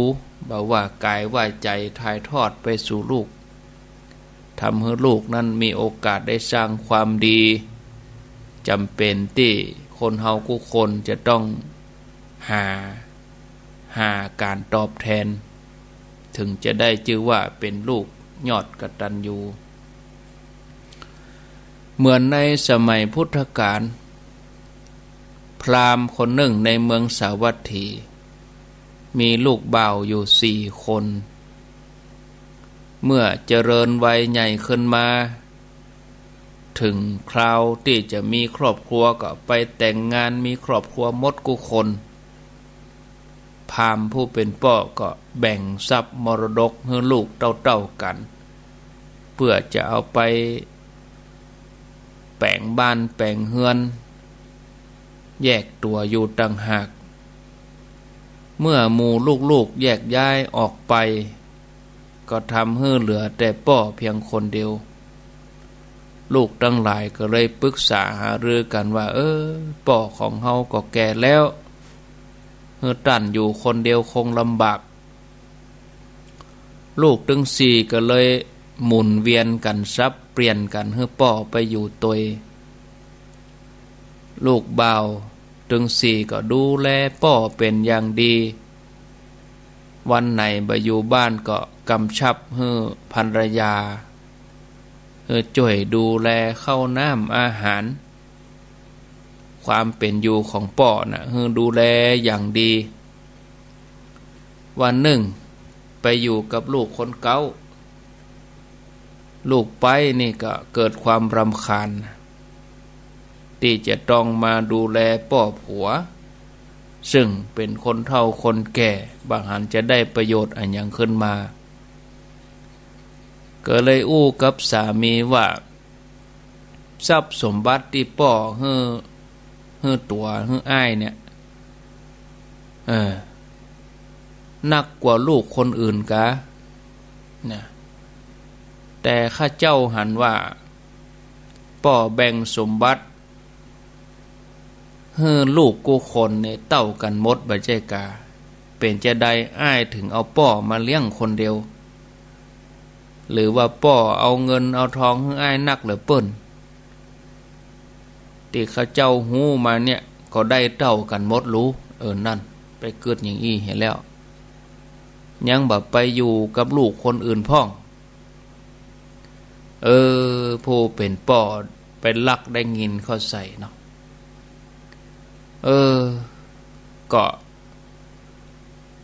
บ่ว่าก๋ายว่าใจ๋ ถ่ายทอดไปสู่ลูก ทำหื้อลูกนั้นมีโอกาสได้สร้างความดี จ๋ำเป๋นตี้คนเฮากู้คนจะต้องหา หาก๋านตอบแทน เถิงจะได้จื้อว่าเป๋นลูกยอดกตัญญู เหมือนในสมัยพุทธกาล พราหมณ์คนนึ่งในเมืองสาวัตถี มีลูกบ่าวอยู่สี่คน เมื่อเจริญวัยใหญ่ขึ้นมา เถิงคราวตี้จะมีครอบครัวก็ไปแต่งงานมีครอบครัวหมดกู้คน พราหมณ์ผู้เป๋นป้อก็แบ่งทรัพย์มรดกหื้อลูกเต้าๆ กั๋น เปื้อจะเอาไปแป๋งบ้านแป๋งเฮือน แยกตั๋วอยู่ต่างหาก เมื่อหมู่ลูกๆ แยกย้ายออกไป ก็ทำหื้อเหลือแต่ป้อเพียงคนเดียว ลูกตังหลายก็เลยปึกษาหารือกั๋นว่า เออ ป้อของเฮาก็แก่แล้ว หื้อต้านอยู่คนเดียวคงลำบาก ลูกตึงสี่ก็เลยหมุนเวียนกั๋นสับเปลี่ยนกั๋นหื้อป้อไปอยู่ตวย ลูกบ่าวตึงสี่ก็ดูแลป้อเป๋นอย่างดี วันไหนบ่อยู่บ้านก็กำชับหื้อภรรยา หื้อจ้วยดูแลข้าวน้ำอาหาร ความเป๋นอยู่ของป้อน่ะ หื้อดูแลอย่างดี วันนึ่งไปอยู่กับลูกคนเก๊า ลูกใป๊นี่ก็เกิดความรำคาญ ตี้จะต้องมาดูแลป้อผัว ซึ่งเป๋นคนเฒ่าคนแก่ บ่หันจะได้ประโยชน์อะหยังขึ้นมา ก็เลยอู้กับสามีว่า ทรัพย์สมบัติตี้ป้อหื้อ หื้อตั๋ว หื้ออ้ายเนี่ย เออ นักกว่าลูกคนอื่นกา นะ แต่ข้าเจ้าหันว่า ป้อแบ่งสมบัติ หื้อลูกกู้คนเนี่ยเต้ากั๋นหมดบ่ใจ้กา เป๋นจาใดอ้ายเถิงเอาป้อมาเลี้ยงคนเดียว หรือว่าป้อเอาเงินเอาทองหื้ออ้ายนักเหลือเปิ้น ตี้ข้าเจ้าฮู้มาเนี่ยก็ได้เต้ากั๋นหมดลู เออ นั่น ไปกึ๊ดอย่างอี้เหียแล้ว ยังบ่ไปอยู่กับลูกคนอื่นพ่อง เออ ผู้เป๋นป้อไปลักได้ยินเข้าใส่เนาะ เออ ก็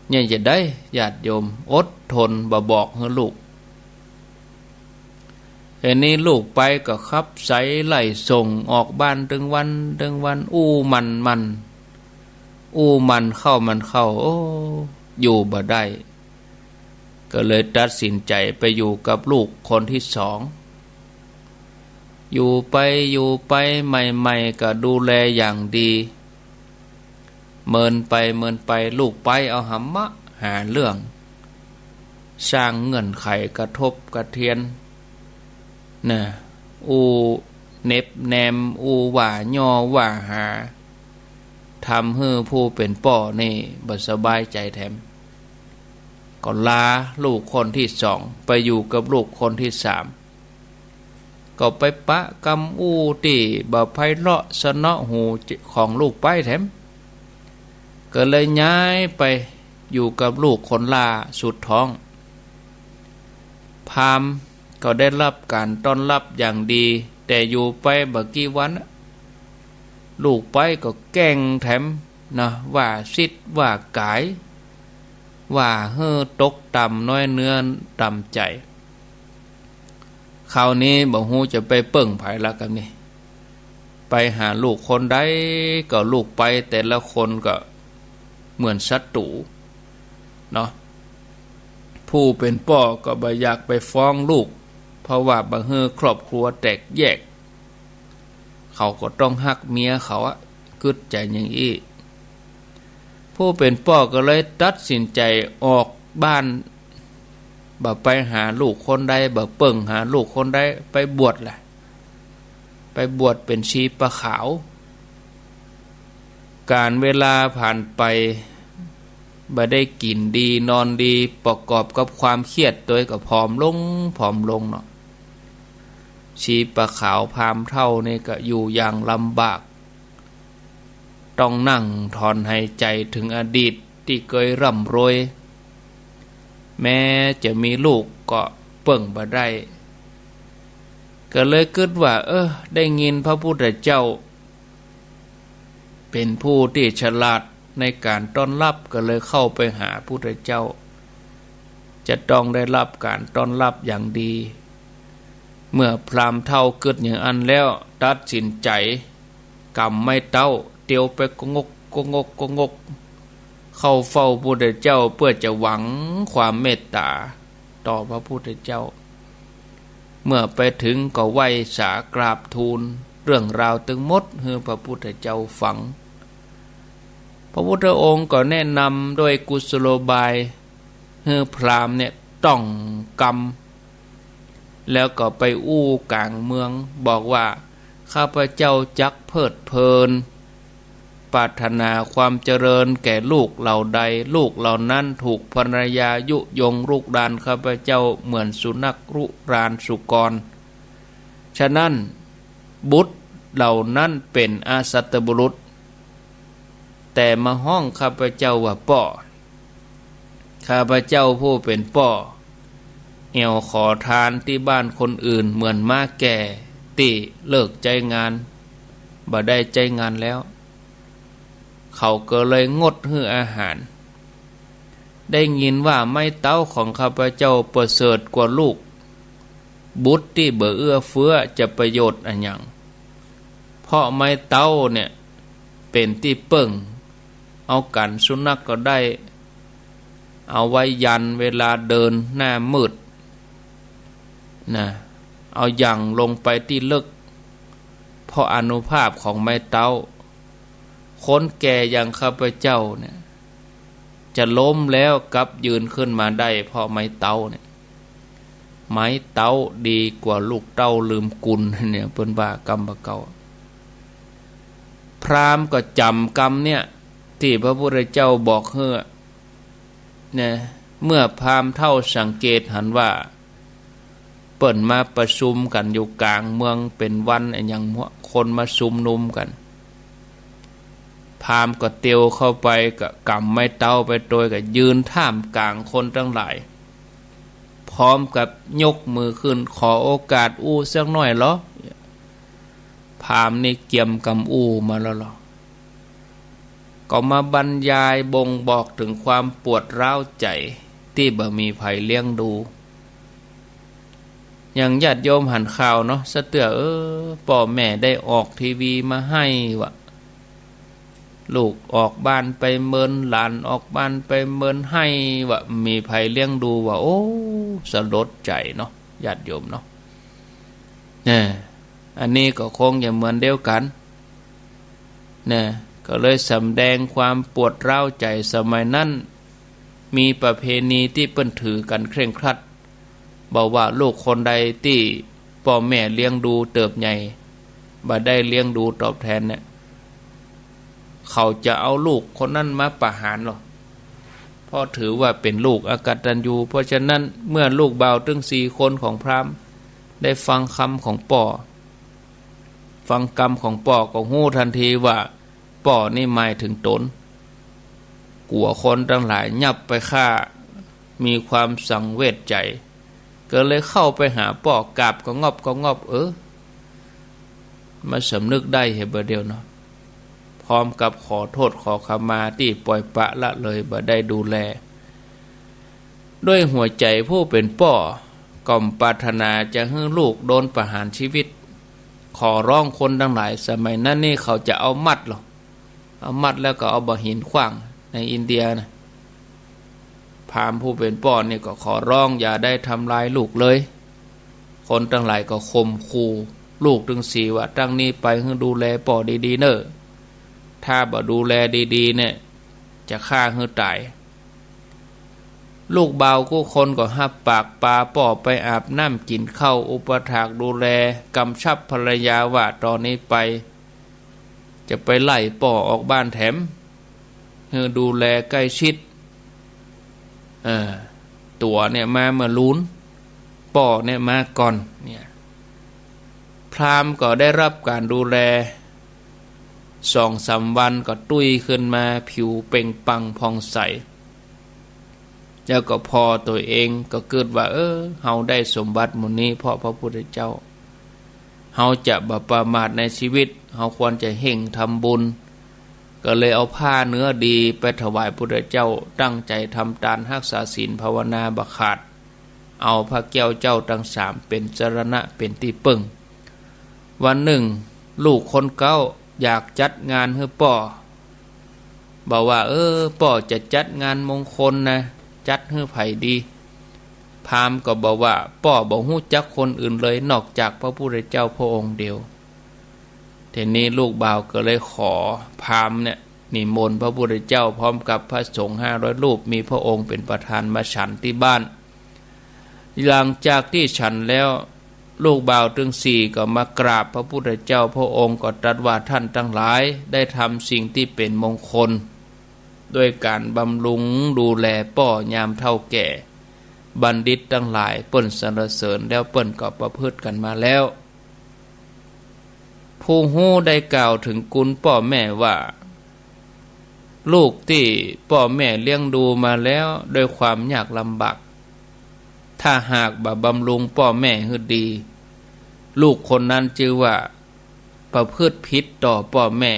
เนี่ยจะได้ ญาติโยม อดทนบ่บอกหื้อลูก เดี๋ยวนี้ลูกไปก็ขับใสไล่ส่งออกบ้านตึงวันตึงวัน อู้หมั่นหมั่น อู้หมั่นเข้าหมั่นเข้า โอ้ อยู่บ่ได้ ก็เลยตัดสินใจ๋ไปอยู่กับลูกคนที่สอง อยู่ไปอยู่ไปใหม่ๆ ก็ดูแลอย่างดี เมินไปเมินไป ลูกใป๊เอาหำมะหาเรื่อง สร้างเงื่อนไขกระทบกระเทือน นะ อู้เหน็บแนม อู้ว่าย่อว่าหา ทำหื้อผู้เป๋นป้อนี่บ่สบายใจ๋แถม ก็ลาลูกคนที่สองไปอยู่กับลูกคนที่สาม ก็ไปปะกำอู้ตี้บ่ไพเราะสนอหูของลูกใป๊แถม ก็เลยย้ายไปอยู่กับลูกคนล่าสุดท้อง พราหมณ์ก็ได้รับก๋านต้อนรับอย่างดี แต่อยู่ไปบ่กี่วัน ลูกใป๊ก็แก่งแถมนะ ว่าซิดว่าก๋าย ว่าหื้อตกต่ำน้อยเนื้อต่ำใจ๋ คราวนี้บ่ฮู้จะไปเปิ้งใผละกำนี้ ไปหาลูกคนใดก็ลูกไปแต่ละคนก็เหมือนศัตรู๋เนาะ ผู้เป๋นป้อก็บ่อยากไปฟ้องลูก เพราะว่าบ่หื้อครอบครัวแตกแยก เขาก็ต้องฮักเมียเขาอะ กึ๊ดใจ๋อย่างอี้ ผู้เป๋นป้อก็เลยตัดสินใจ๋ออกบ้าน บ่ไปหาลูกคนใด บ่เปิ้งหาลูกคนใด ไปบวชแหละ ไปบวชเป๋นชีปะขาว ก๋าลเวลาผ่านไป บ่ได้กิ๋นดีนอนดี ประกอบกับความเครียดตวยก็ผอมลง ผอมลงเนาะ ชีปะขาวพราหมณ์เฒ่านี่ก็อยู่อย่างลำบาก ต้องนั่งถอนหายใจ๋เถิงอดีตตี้เกยร่ำรวย แม้จะมีลูกก็เปิ้งบ่ได้ ก็เลยกึ๊ดว่า เออ ได้ยินพระพุทธเจ้าเป๋นผู้ตี้ฉลาดในก๋านต้อนฮับ ก็เลยเข้าไปหาพุทธเจ้า จะต้องได้ฮับก๋านต้อนฮับอย่างดี เมื่อพราหมณ์เฒ่ากึ๊ดอย่างอั้นแล้ว ตัดสินใจ๋ ก๋ำไม้เต๊า เตียวไปกะงก กะงก กะงก เข้าเฝ้าพุทธเจ้าเปื้อจะหวังความเมตต๋าต่อพระพุทธเจ้า เมื่อไปเถิงก็ไหว้สากราบทูลเรื่องราวตึงหมดหื้อพระพุทธเจ้าฟัง พระพุทธองค์ก็แนะนำโดยกุศโลบาย หื้อพราหมณ์เนี่ยต้องกำ แล้วก็ไปอู้ก๋างเมือง บอกว่า ข้าพเจ้าจักเพลิดเพลิน ปรารถนาความเจริญแก่ลูกเหล่าใด ลูกเหล่านั้นถูกภรรยายุยงรุกรานข้าพเจ้าเหมือนสุนัขรุกรานสุกร ฉะนั้นบุตรเหล่านั้นเป๋นอสัตบุรุษ แต่มาฮ้องข้าพเจ้าว่าป้อ ข้าพเจ้าผู้เป๋นป้อ แอ่วขอทานตี้บ้านคนอื่นเหมือนม้าแก่ตี้เลิกใจ๊งาน บ่ได้ใจ๊งานแล้ว เขาก็เลยงดหื้ออาหาร ได้ยินว่าไม้เต๊าของข้าพเจ้าประเสริฐกว่าลูก บุตรตี้บ่เอื้อเฟื้อจะประโยชน์อะหยัง เพราะไม้เต๊าเนี่ยเป๋นตี้เปิ้ง เอากั๋นสุนัขก็ได้ เอาไว้ยันเวลาเดินหน้ามืดนะ เอาหยั่งลงไปตี้ลึก เพราะอานุภาพของไม้เต๊า คนแก่อย่างข้าพเจ้าเนี่ย จะล้มแล้วกลับยืนขึ้นมาได้เพราะไม้เต๊าเนี่ย ไม้เต๊าดีกว่าลูกเต้าลืมกุลเนี่ย เปิ้นว่ากำบ่าเก่า พราหมณ์ก็จ๋ำกำเนี่ย ตี้พระพุทธเจ้าบอกหื้อเนี่ย เมื่อพราหมณ์เฒ่าสังเกตหันว่า เปิ้นมาประชุมกั๋นอยู่ก๋างเมืองเป๋นวันอะหยัง คนมาชุมนุมกั๋น พราหมณ์ก็เตียวเข้าไป ก็ก๋ำไม้เต๊าไปตวย ก็ยืนท่ามก๋างคนตังหลาย พร้อมกับยกมือขึ้น ขอโอกาสอู้สักหน้อยลอ พราหมณ์นี่เกียมกำอู้มาแล้วลอ ก็มาบรรยายบ่งบอกเถิงความปวดร้าวใจ๋ตี้บ่มีใผเลี้ยงดู อย่างญาติโยมหันข่าวเนาะ สะเตื้อ เออ ป้อแม่ได้ออกทีวีมาไห้วะ ลูกออกบ้านไปเมิน หลานออกบ้านไปเมิน ไห้วะ บ่มีใผเลี้ยงดูวะ โอ้ สลดใจ๋เนาะ ญาติโยมเนาะ เนี่ย อันนี้ก็คงจะเหมือนเดียวกั๋น นะ ก็เลยสำแดงความปวดร้าวใจ๋ สมัยนั้นมีประเพณีตี้เปิ้นถือกั๋นเคร่งครัด บ่ว่าลูกคนใดตี้ป้อแม่เลี้ยงดูเติบใหญ่ บ่ได้เลี้ยงดูตอบแทนเนี่ย เขาจะเอาลูกคนนั้นมาประหารลอ เพราะถือว่าเป๋นลูกอกตัญญู เพราะฉะนั้นเมื่อลูกบ่าวตึงสี่คนของพราหมณ์ได้ฟังกำของป้อ ฟังกำของป้อก็ฮู้ตันทีว่าป้อนี่หมายเถิงต๋น กั๋วคนตังหลายยับไปฆ่า มีความสังเวชใจ๋ ก็เลยเข้าไปหาป้อกราบกระงอบกระงอบ เออ มาสำนึกได้เหตุบ่าเดี่ยวเนาะ พร้อมกับขอโทษขอขมาตี้ปล่อยปละละเลยบ่ได้ดูแล ด้วยหัวใจ๋ผู้เป๋นป้อ ก็บ่ปรารถนาจะหื้อลูกโดนประหารชีวิต ขอร้องคนตังหลาย สมัยนั้นนี่เขาจะเอามัดลอ เอามัดแล้วก็เอาบ่าหินขว้างในอินเดียนะ พราหมณ์ผู้เป๋นป้อนี่ก็ขอร้องอย่าได้ทำลายลูกเลย คนตังหลายก็ข่มขู่ลูกตึงสี่ว่า ตั้งนี้ไปหื้อดูแลป้อดีๆ เน่อ ถ้าบ่ดูแลดีๆ เนี่ย จะฆ่าหื้อต๋าย ลูกบ่าวกู้คนก็ฮับปากปาป้อไปอาบน้ำกิ๋นข้าว อุปถากดูแล กำชับภรรยาว่า ต่อนี้ไป จะไปไล่ป้อออกบ้านแถม หื้อดูแลใก้ชิด เออ ตั๋วเนี่ยมาเมื่อลูน ป้อเนี่ยมาก่อน เนี่ย พราหมณ์ก็ได้ฮับก๋านดูแล สองสามวันก็ตุ้ยขึ้นมา ผิวเปล่งปลั่งผ่องใส แล้วก็ผ่อตั๋วเอง ก็กึ๊ดว่า เออ เฮาได้สมบัติหมู่นี้เพราะพระพุทธเจ้า เฮาจะบ่ประมาทในชีวิต เฮาควรจะเฮ่งทำบุญ ก็เลยเอาผ้าเนื้อดีไปถวายพุทธเจ้า ตั้งใจ๋ทำตาน ฮักษาศีลภาวนาบ่ขาด เอาพระแก้วเจ้าตังสามเป๋นสรณะ เป๋นตี้เปิ้ง วันนึ่ง ลูกคนเก๊าอยากจัดงานหื้อป้อ บ่าว่า เออ ป้อจะจัดงานมงคลนะ จัดหื้อใผดี พราหมณ์ก็บ่าว่า ป้อบ่ฮู้จักคนอื่นเลย นอกจากพระพุทธเจ้าพระองค์เดียว ทีนี้ลูกบ่าวก็เลยขอพราหมณ์เนี่ย นิมนต์พระพุทธเจ้าพร้อมกับพระสงฆ์ห้าร้อยรูป มีพระองค์เป๋นประธานมาฉันตี้บ้าน หลังจากตี้ฉันแล้ว ลูกบ่าวตึงสี่ก็มากราบพระพุทธเจ้า พระองค์ก็ตรัสว่า ท่านตังหลายได้ทำสิ่งตี้เป๋นมงคล ด้วยก๋านบำรุงดูแลป้อยามเฒ่าแก่ บัณฑิตตังหลายเปิ้นสรรเสริญ แล้วเปิ้นก็ประพฤติกั๋นมาแล้ว ผู้ฮู้ได้กล่าวเถิงกุณป้อแม่ว่า ลูกตี้ป้อแม่เลี้ยงดูมาแล้วด้วยความยากลำบาก ถ้าหากบ่บำรุงป้อแม่หื้อดี ลูกคนนั้นจื้อว่าประพฤติผิดต่อป้อแม่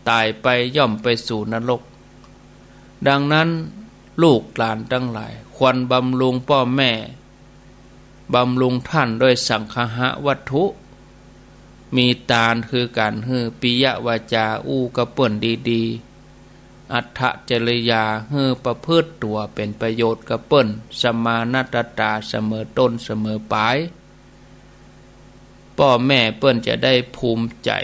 ต๋ายไปย่อมไปสู่นรก ดังนั้นลูกหลานตังหลายควรบำรุงป้อแม่ บำรุงต้านด้วยสังคหวัตถุ มีตานคือก๋านหื้อ ปิยวาจา อู้กับเปิ้นดีๆ อัตถจริยา หื้อประพฤติตั๋วเป๋นประโยชน์กับเปิ้น สมาณัตตา เสมอต้นเสมอป๋าย ป้อแม่เปิ้นจะได้ภูมิใจ๋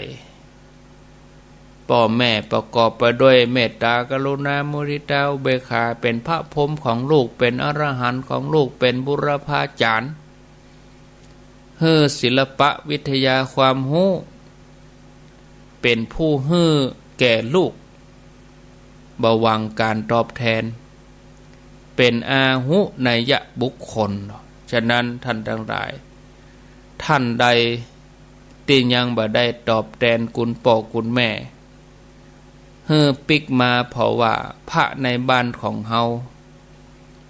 ป้อแม่ประกอบไปด้วยเมตตา กรุณา มุทิตา อุเบกขา เป๋นพระพรหมของลูก เป๋นอรหันต์ของลูก เป๋นบุรพาจ๋ารย์ หื้อศิลปะวิทยาความฮู้ เป๋นผู้หื้อแก่ลูก บ่หวังก๋านตอบแตน เป๋นอาหุเนยบุคคล ฉะนั้นต้านตังหลาย ต้านใดตี้ยังบ่ได้ตอบแตนกุณป้อกุณแม่ หื้อปิ๊กมา เพราะว่าพระในบ้านของเฮา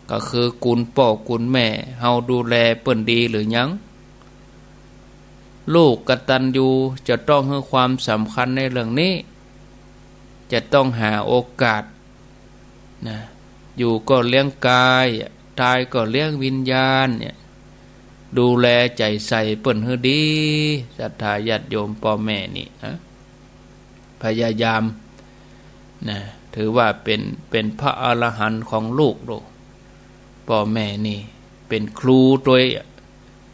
ก็คือกุณป้อกุณแม่ เฮาดูแลเปิ้นดีหรือยัง ลูกกตัญญูจะต้องหื้อความสำคัญในเรื่องนี้ จะต้องหาโอกาสนะ อยู่ก็เลี้ยงกาย ต๋ายก็เลี้ยงวิญญาณเนี่ย ดูแลใจ๋ใส่เปิ้นหื้อดี ศรัทธาญาติโยมป้อแม่นี่นะ พยายามนะ ถือว่าเป๋น เป๋นพระอรหันต์ของลูกโลด ป้อแม่นี่เป๋นครูตวย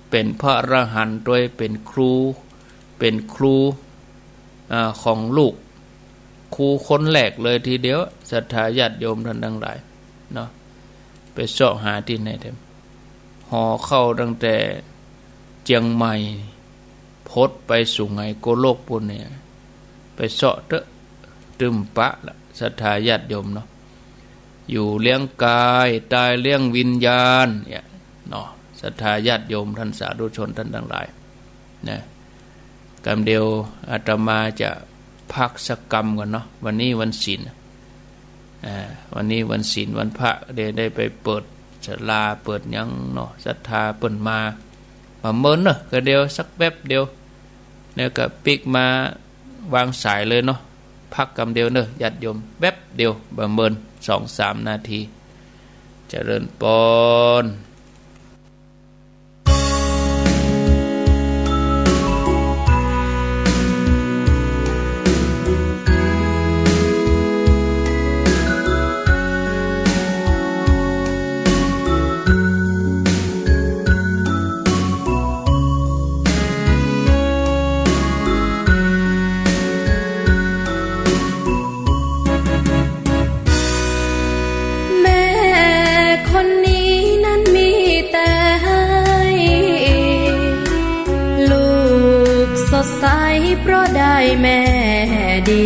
เป๋นพระอรหันต์ตวย เป๋นครู เป๋นครู อ่า ของลูก ครูคนแรกเลยทีเดียว ศรัทธาญาติโยมต้านตังหลายเนาะ ไปเซาะหาตี้ไหนแถม ห่อข้าวตั้งแต่เจียงใหม่ พดไปสุไหงโกลกปู้นเนี่ย ไปเซาะเต๊อะ ตึมปะละ ศรัทธาญาติโยมเนาะ อยู่เลี้ยงกาย ต๋ายเลี้ยงวิญญาณเนี่ยเนาะ ศรัทธาญาติโยมต้านสาธุชนต้านตังหลายนะ กำเดียวอาตมาจะพักสักกำก่อนเนาะ วันนี้วันศีล อ่า วันนี้วันศีลวันพระ เดี๋ยวได้ไปเปิดศาลาเปิดหยังเนาะ ศรัทธาเปิ้นมา มาเมินเนาะ กำเดียวสักแป๊บเดียว แล้วก็ปิ๊กมาวางสายเลยเนาะ พักกำเดียวเนาะ ญาติโยม แป๊บเดียว บ่เมิน สองสามนาที เจริญปอน สดใสเพราะได้แม่ดี